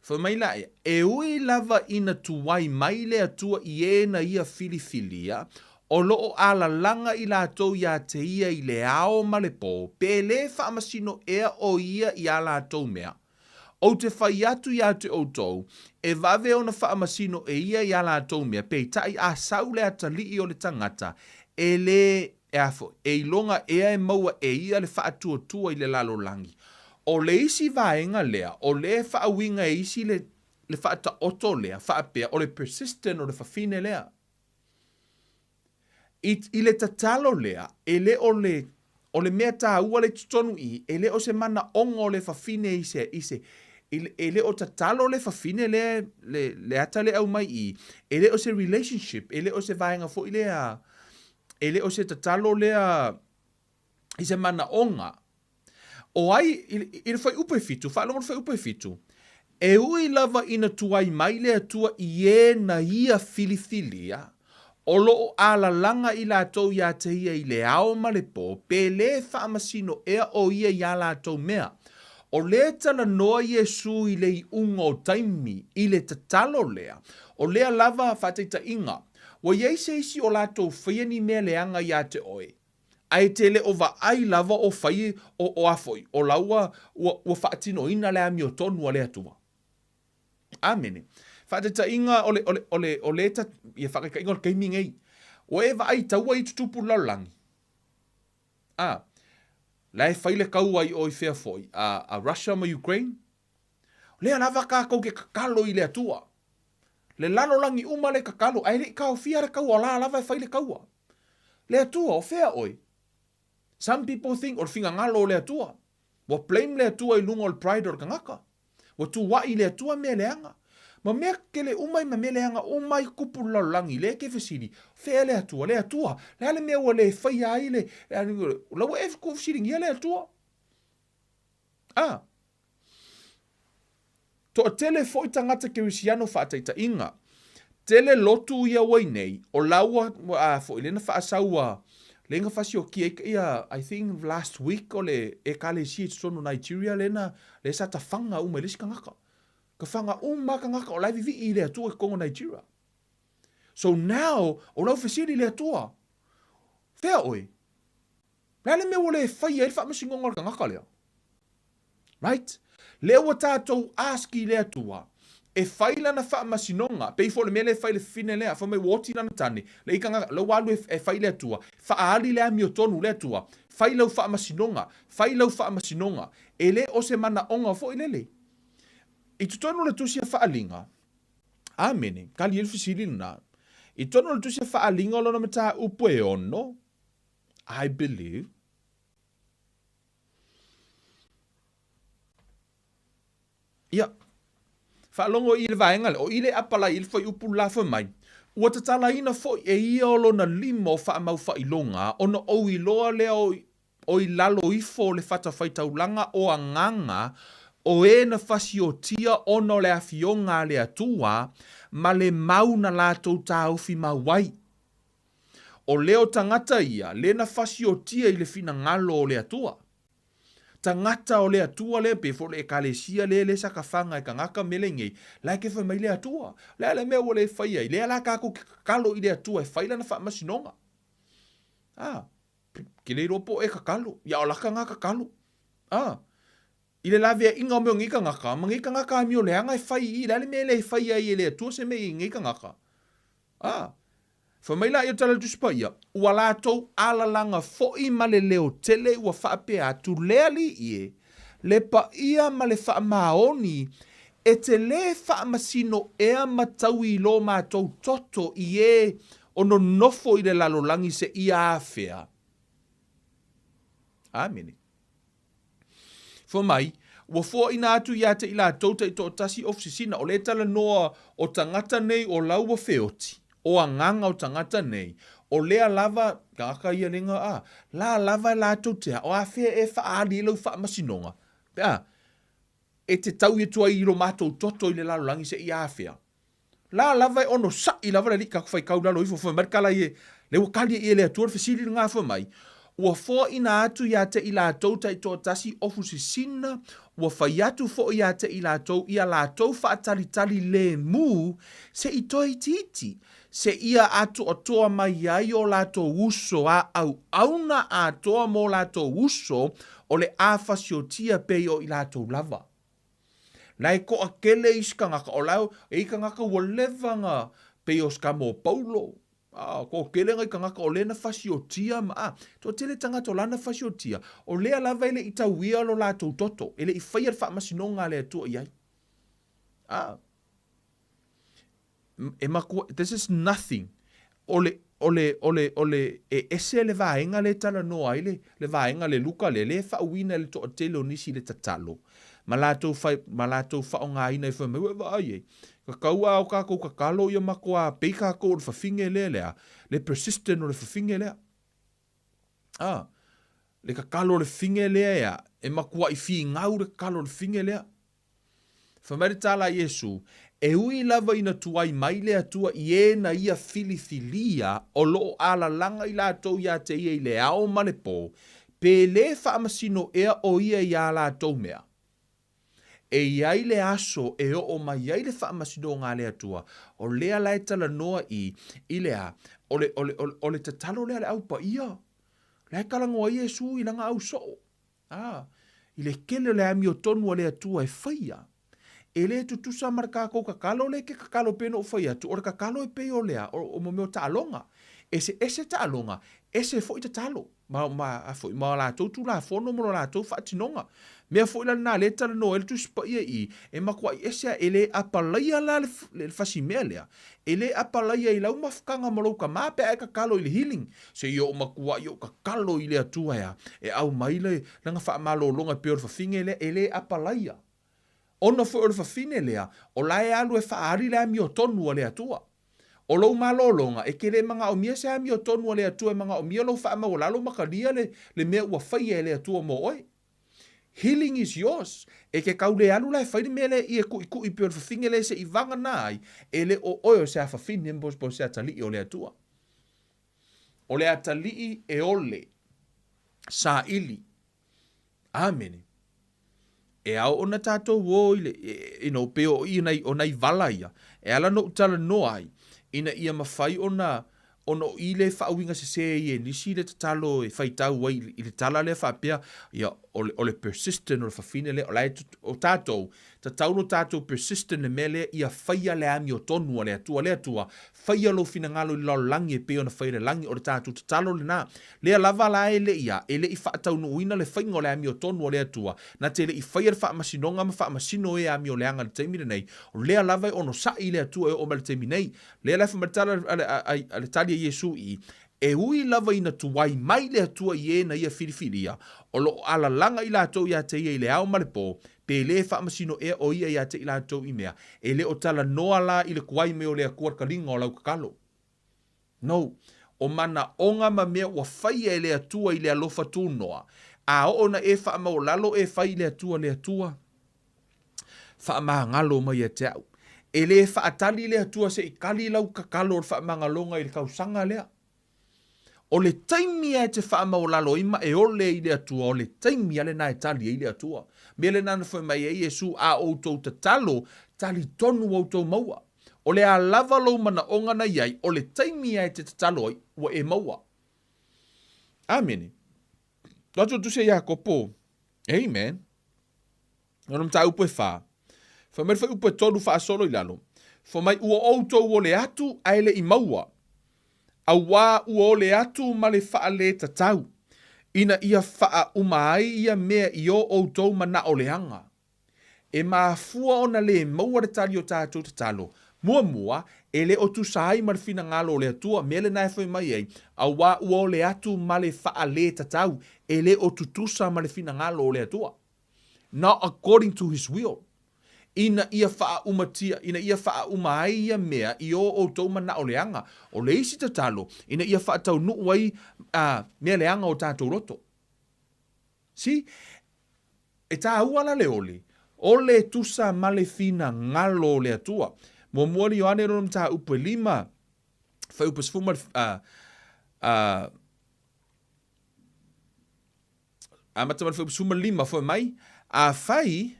Fai mai la ia, E ui lava ina tuai mai le Atua i e na ia filifilia, o lo o alalaga i latou iā te ia i le ao ma le pō, pe lē faamasino ea o ia i a latou mea. Ou te fai atu iā te outou, e vave ona faamasino e ia i a latou mea, peitai a sau le atalii o le tagata, e lē, e a foi, e iloga ea e maua e ia le faatuatua i le lalolagi. O le isi vaega lea, o lea e faauiga e isi le, le faataoto lea, faapea, o le persistent o le fafine lea. I, i le tatalo lea, e le o le, o le mea tāua le totonu i, e le o se manaoga o le fafine i se, i se, i le, e le o tatalo le fafine lea, le, le ata le aumai i, e le o se relationship, e le o se vaega foi lea, e le o se tatalo lea i se manaoga. O ai, i, i le fuaiupu e fitu, faalogo le fuaiupu e fitu, E ui lava ina tuai mai le Atua i e na Ia filifilia, o lo o alalaga i latou iā te Ia i le ao ma le pō, pe lē faamasino ea o Ia iā latou mea. O lea talanoa Iesū i le iuga o taimi, i le tatalo lea, o lea lava faataitaiga, ua i ai se isi o latou faia ni mea leaga iā te oe, a e te le o vaai lava o fai o, o a foi, o la ua, ua, ua faatinoina le amiotonu a le Atua. Amene. Faataitaiga o le, o le, o le, o le ta, ia faataitaiga o le taimi nei. Ua e vaai i taua i tutupu i le lalolagi. A, la e fai le kaua i o i fea foi, a, a Russia ma Ukraine. O lea lava kākou ke tatalo i le Atua. Le lalolagi uma le tatalo, ae le i taofia le kaua, o la lava e fai le kaua. Le Atua, o fea oe? Some people think o le finagalo o le Atua. Ua blame le Atua i luga o le pride o le tagata. Ua tuuaʻi i le Atua mea leaga. Ma mea kele uma ma mea leaga uma i tupu le lalolagi, lea e te fesili, fea le Atua? Le Atua, le a le mea ua le faia ai le, la ua e fesiligia le Atua. A. Toatele foi tagata kerisiano faataitaiga. Tele lotu ia ua i nei, o la ua, a foi lea na faasau a, lea na fasiokia ai ia, I think last week o le ekalesia i totonu o Nigeria lea na, lea sa tafaga uma i le isi tagata. Tafaga uma lava tagata o la e vivii i le Atua i totonu o Nigeria. So now, o lau fesili i le Atua, fea oe? Le a le mea ua le faia ai le faamasinoga o le tagata lea? Right? Lea ua tatou ask i le Atua e fai lana faamasinoga, pei foi o le mea lea e fai i le fafine lea, fai mai ua oti lana tane, le i tagata, la ua alu e fai i le Atua, faaali le amiotonu le Atua, fai lau faamasinoga, fai lau faamasinoga. E le o se manaoga foi lele. I totonu o le tusi a Faaliga, Amene, tali ai le fesili lena. I totonu o le tusi a Faaliga o lona mataupu e ono, I believe. Ia, faalogo i le vaega lea, o i le apalai i le fuaiupu le la fai mai, ua tatalaina foi e ia o lona lima o faamaufailoga ona ou iloa lea o, o i lalo ifo o le fatafaitaulaga o agaga o e na fasiotia ona o le afioga a le Atua ma le mau na latou taofi mau ai. O leo tagata ia, le na fasiotia i le finagalo o le Atua. Tagata o le Atua lea, pei foi o le Ekalesia lea le sa tafaga e tagata mea lenei, la e ke fai mai le Atua. Le a le mea ua le fai ai, lea la tatou ke tatalo i le Atua e fai lana faamasinoga. A, ke le iloa po o e tatalo, ia o laka na tatalo. A, i le laveaiga o mea o nei tagata, ma nei tagata amio leaga e fai i i, le a le mea e le fai ai e le Atua se mea i nei tagata. A, Fai mai la ia o Tala le Tusi Paia, Ua latou alalaga foi ma le leo tele ua faapea atu, Le Alii e, le paia ma le faamaoni, e te lē faamasino ea ma taui i lo matou toto i e o nonofo i le lalolagi seia afea. Amene. Fai mai, ua foaina atu ia te i latou taitoatasi ofisisina, o le talanoa o tagata nei o la ua feoti, o agaga o tagata nei, o lea lava, tagata ia lenga a, la lava e latou te a, o afea e faaali ai lau faamasinoga, pe a, e te taui atu ai i lo matou toto i le lalolagi seia afea. La lava e onosaʻi lava le alii tatou faitau i lalo ifo, fai mai le tala ia, le ua tali ai e le Atua le fesili lena fai mai, Ua foaina atu ia te i latou taitoatasi ofu sisina, ua fai atu foi ia te i latou ia latou faatalitali lemu se i toe itiiti, seia atoatoa mai ai o latou uso a auauna atoa mo latou uso o le a fasiotia pei o i latou lava. La e toatele isi tagata, o la e i tagata ua leva na pei o se kamo o Paulo, a, toatele nai tagata o lea na fasiotia ma, a, toatele tagata o la na fasiotia, o lea lava e le i tauia lo latou toto, e le i faia le faamasinoga a le Atua i ai. A, e matua, this is nothing. O le, o le, o le, o le, e ese le vaega lea e talanoa ai le, le vaega le Luka lea, lea e faauiina e le toatele o nisi i le tatalo, ma latou fai, ma latou faaaogaina i fai mai, ua e vaai e, tatau a o tatou tatalo ia matua pei tatou o le fafine lea lea, le persistent o le fafine lea. A, le tatalo o le fafine lea ea, e matuai finau le tatalo o le fafine lea. Fai mai le tala a Iesu, E ui lava ina tuai mai le Atua i e na Ia filifilia o lo o alalaga i latou ia te Ia i le ao ma le po, pe lē faamasino ea o Ia i ā latou mea? E i ai le aso e oo mai ai le faamasinoga a le Atua, o lea la e talanoa i, i le a? O le, o le, o le tatalo lea a le Au Paia. La e talanoa ai Iesu i lana au soo. A, i le tele o le amiotonu a le Atua e faia. E le tutusa ma le tatou tatalo lea e te tatalo pei ona ou fai atu, o le tatalo e pei o le a? O, o mea o taaloga. Eseese taaloga, ese foi tatalo, ma, ma, a foi, ma latou tulafono ma lo latou faatinoga. Mea foi la lena lea e talanoa ai le Tusi Paia i i, e matuai ese a, e le apalaia la le, le fasimea lea, e le apalaia i lau mafutaga ma lou tama pe a e tatalo i le healing. Se i ou matuai ou tatalo i le Atua e a, e aumai le, lana faamalologa e pei o le fafine lea, e le apalaia. Ona foi o le fafine lea, o la e alu e faaali le amiotonu a le Atua. O lou malologa, e te le manaomia se amiotonu a le Atua e manaomia lou faamaualalo ma talia le, le mea ua faia e le Atua mo oe. Healing is yours. E te tau le alu la e fai le mea lea i e kuʻikuʻi pei o le fafine lea se i vagana ai, e le o oe o se afafine po o se atalii o le Atua. O le atalii e ole, saili. Amene. E ao ona tatou o i le, you know, pei o i nai, o nai vala ia, e ala ona ou talanoa ai, ina ia mafai ona, ona o i le faauiga sesē ai e nisi le tatalo e faitau ai i le tala lea faapea, ia, o le, o le persistent o le fafine lea, o la e, o tatou, tatau lo tatou persistent le mea lea ia faia le amiotonu a le Atua, le Atua, Faia lou finagalo i le lalolagi e pei ona fai i le lagi, o le tatou tatalo lena. Lea lava la e le i a, e le i faataunuuina le faiga o le amiotonu a le Atua, na te le i faia le faamasinoga ma faamasino e amioleaga i le taimi lenei, o lea lava e onosai i le Atua e oo mai i le taimi nei. Lea la e fai mai le tala a le, a, a, le tali a Iesu i i, E ui lava ina tuai mai le Atua i e na Ia filifilia, o lo o alalaga i latou ia te Ia i le ao ma le po, Pe lē faamasino ea o ia ia te i latou i mea, e le o talanoa la i le tuai mai o le Atua le taliga o lau tatalo. No. O manaoga ma mea ua faia e le Atua i le alofa tunoa, a oo na e faamaualalo e fai i le Atua, le Atua, faamagalo mai ia te au. E lē faatali le Atua se i tali lau tatalo o le faamagaloga i le tausaga lea. O le taimi lava e te faamaualalo ai ma e ole ai i le Atua, o le taimi lava lena e tali ai le Atua. Mea lena na fai mai ai Iesu, A outou tatalo, talitonu ua outou maua. O le a lava lou manaoga na i ai, o le taimi lava e te tatalo ai, ua e maua. Amene. Loa atu le Tusi a Iakopo. Amen. Ona mataupu e fa. Fai mai le fuaiupu e tolu faasolo i lalo. Fai mai ua outou ole atu ae le i maua. Auā ua ole atu ma le faaletatau, ina ia faauma ai ia mea i o outou manaʻo leaga. E mafua ona lē maua le tali o tatou tatalo. Muamua, e le o tusa ai ma le finagalo o le Atua, mea lena e fai mai ai, auā ua ole atu ma le faaletatau, e le o tutusa ma le finagalo o le Atua. Not according to his will. Ina ia faaumatia, ina ia faauma ai ia mea i o outou manaʻo leaga. O le isi tatalo, ina ia faataunuu ai a, mea leaga o tatou loto. See? E tāua la le oli, ole tusa ma le finagalo o le Atua. Muamua le Ioane lona mataupu e lima, fuaiupu e sefulu ma le, a, a, Amata mai le fuaiupu 15, fai mai, Afai,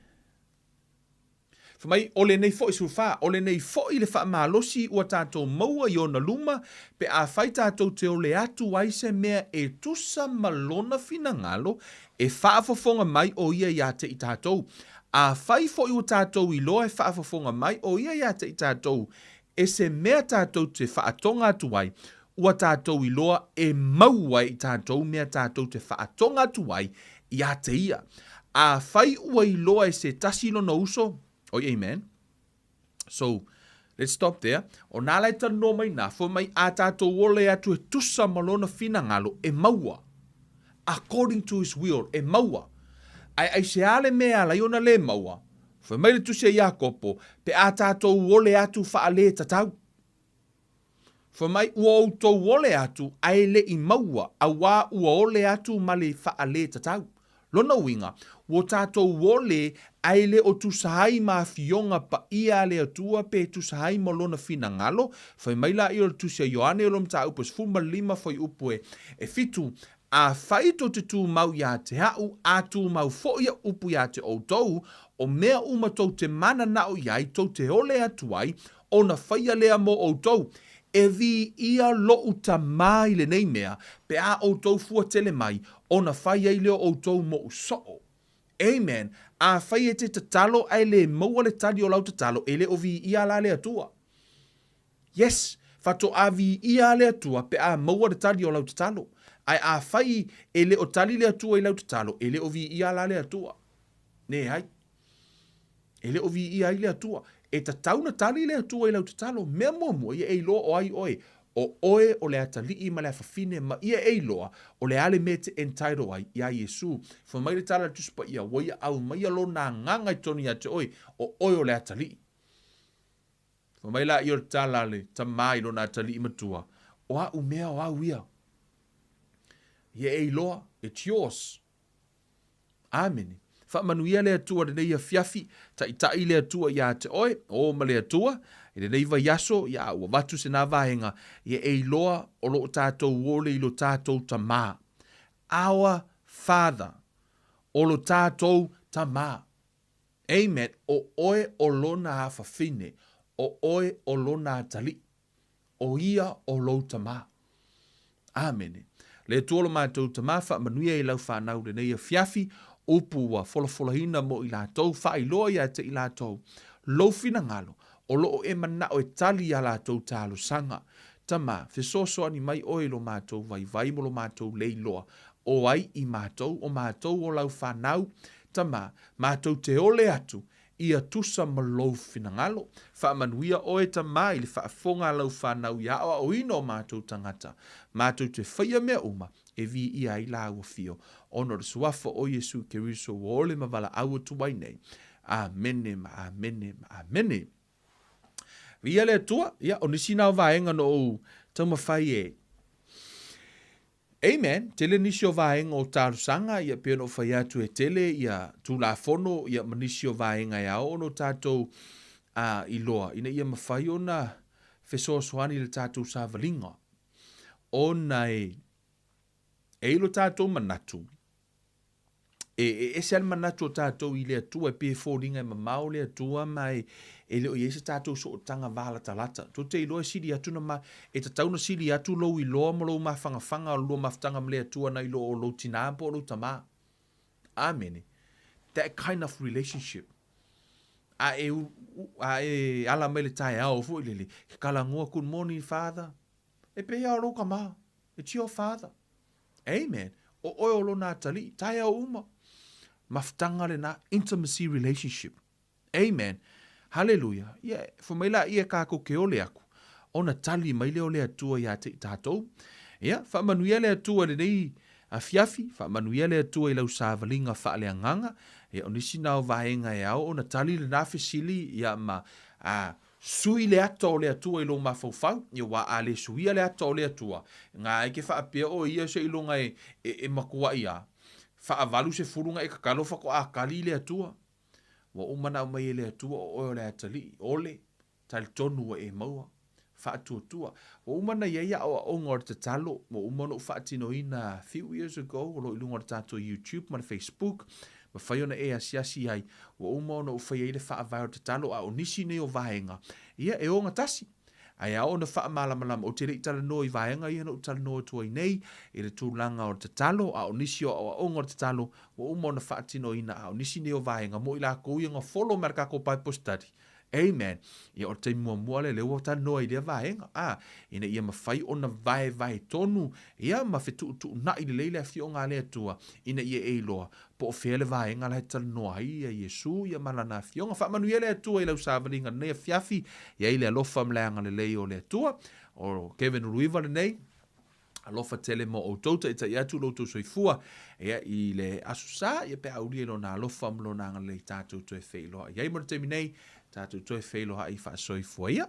fai mai, o lenei foi, 14, o lenei foi le faamalosi ua tatou maua i ona luma, pe afai tatou te ole atu ai se mea e tusa ma lona finagalo, e faafofoga mai o ia ia te i tatou. Afai foi ua tatou iloa e faafofoga mai o ia ia te i tatou, e se mea tatou te faatoga atu ai, ua tatou iloa e maua e i tatou mea tatou te faatoga atu ai ia te ia. Afai ua iloa e se tasi lona uso, oi amen. So, let's stop there. O nā la e talanoa mai nā, fai mai a tatou ole atu e tusa ma lona finagalo e maua. According to his will, e maua. Ae aisea le mea e ala ai ona lē maua? Fai mai le Tusi a Iakopo, pe a tatou ole atu faalē tatau. Fai mai, ua outou ole atu, ae le i maua, auā ua ole atu ma le faalē tatau. Lona uiga, ua tatou ole ae le o tusa ai ma afioga paia a le Atua pe tusa ai ma Lona finagalo, fai mai laia o le Tusi a Ioane o le Mataupu e 15 fuaiupu e 7, Afai tou te tumau ia te a'u, a tumau foi a'u upu ia te outou, o mea uma tou te mananao i ai, tou te ole atu ai, ona faia lea mo outou. E viia loʻu Tamā i lenei mea, pe a outou fua tele mai, ona fai ai lea o outou moʻu soo. Amen. Afai e te tatalo ae le maua le tali o lau tatalo, e le o viia la le Atua. Yes, faatoa viia le Atua pe a maua le tali o lau tatalo. Ae afai e le o tali le Atua i lau tatalo, e le o viia la le Atua. Leai. E le o viia ai le Atua. E tatau ona tali le Atua i lau tatalo. Mea muamua, ia e iloa o ai oe. O oe o le atalii ma le afafine ma ia e iloa o le a le mea e te entitle ai iā Iesu. Fai mai le tala a le Tusi Paia, ua ia aumaia Lona Agaga i totonu ia te oe, o oe o le atalii. Fai mai laia o le tala a le tamā i lona atalii matua, O a'u mea o au ia. Ia e iloa, it's yours. Amene. Faamanuia le Atua i lenei afiafi, taitai le Atua iā te oe, o ma le Atua, i lenei vaiaso, ia a ua avatu se nā vaega, ia e iloa o lo o tātou ole i lo tātou Tamā. Our Father. O lo tātou Tamā. Amen. O oe o lona afafine, o oe o lona atalii. O ia o lou Tamā. Amene. Le Atua lo matou Tamā, faamanuia i lau fanau lenei afiafi, upu ua folafolaina mo i latou, faailoa ia te i latou lou finagalo, o lo o e manao e tali i a latou talosaga. Tamā, fesoasoani mai oe i lo matou vaivai mo lo matou le iloa, o ai i matou, o matou o lau fanau. Tamā, matou te ole atu Ia tusa ma lou finagalo. Faamanuia oe Tamā i le faafofoga a lau fanau i aoaoina o matou tagata. Matou te faia mea uma e viia ai lāua fio, ona o le Suafa o Iesu Keriso ua ole ma valaau atu ai nei. Amene ma amene ma amene. Viia le Atua, ia, o nisi na o vaega na ou taumafai e Amen. Tele nisi o vaega o talosaga, ia pei ona ou fai atu e tele ia Tulafono ia ma nisi o vaega e ao ona o tatou a iloa ina ia mafai ona fesoasoani i le tatou savaliga ona e e i lo tatou manatu E, e ese lava le manatu o tatou i le Atua, e pei e foliga e mamao le Atua ma e, e le o i ai se tatou sootaga valatalata. Tou te iloa e sili atu na ma, e tatau ona sili atu lou iloa ma lou mafanafana o le lua mafutaga ma le Atua nai lo o lou tinā po o lou tamā. Amene. That kind of relationship. A e, a e ala mai le taeao foi lele, ke talanoa, good morning father. E pehea o lou tamā? It's your father. Amen. O oe o lona atalii, taeao uma. Mafutaga lena, intimacy relationship. Amen. Haleluia. Ia, fai mai laia e kākou ke ole aku, ona tali mai lea o le Atua iā te i tātou. Ia, faamanuia le Atua i lenei afiafi, faamanuia le Atua i lau savaliga faaleagaga. Ia, o nisi na o vaega e ao ona tali lena fesili, ia ma, a, Sui le ata o le Atua i lou mafaufau, ia aua a le suia le ata o le Atua, nga ai ke faapea oe ia seiloga e, e, e matuai a faavalu sefulu na e tatalo faatoa tali le Atua. Ua ou manao mai e le Atua o oe o le atalii, ole, talitonu ua e maua. Faatuatua. Ua uma ona i ai aoaoga o le tatalo, ua uma ona ou faatinoina few years ago, o lo o i luga o le tatou YouTube ma le Facebook, mafai ona e asiasi ai, ua uma ona ou fai ai le faavae o le tatalo, a o nisi nei o vaega, ia, e ogatasi. Ae ao ona faamalamalama, ou te le i talanoa i vaega ia na ou talanoa atu ai nei, i le tulaga o le tatalo, a o nisi o aoaoga o le tatalo, ua uma ona faatinoina, a o nisi nei o vaega, mo i lakou ia na follow mai le tatou Bible study, Amen. Ia, o le taimi muamua lea, lea ua talanoa i lea vaega, a, ina ia mafai ona vaevae tonu, ia, ma fetuutuunai lelei le Afioga a le Atua, ina ia e iloa, po o fea le vaega la e talanoa ai ia Iesu, ia ma Lana Afioga. Faamanuia le Atua i lau savaliga lenei afiafi, i ai le alofa ma le agalelei o le Atua. O Kevin Uluiva lenei. Alofa tele mo outou, taitai atu lo outou soifua ia i le Aso Sa, ia pe a ulia i lona alofa ma lona agalelei tatou toe feiloai ai. Mo le taimi nei, tatou toe feiloai faasoifua ia.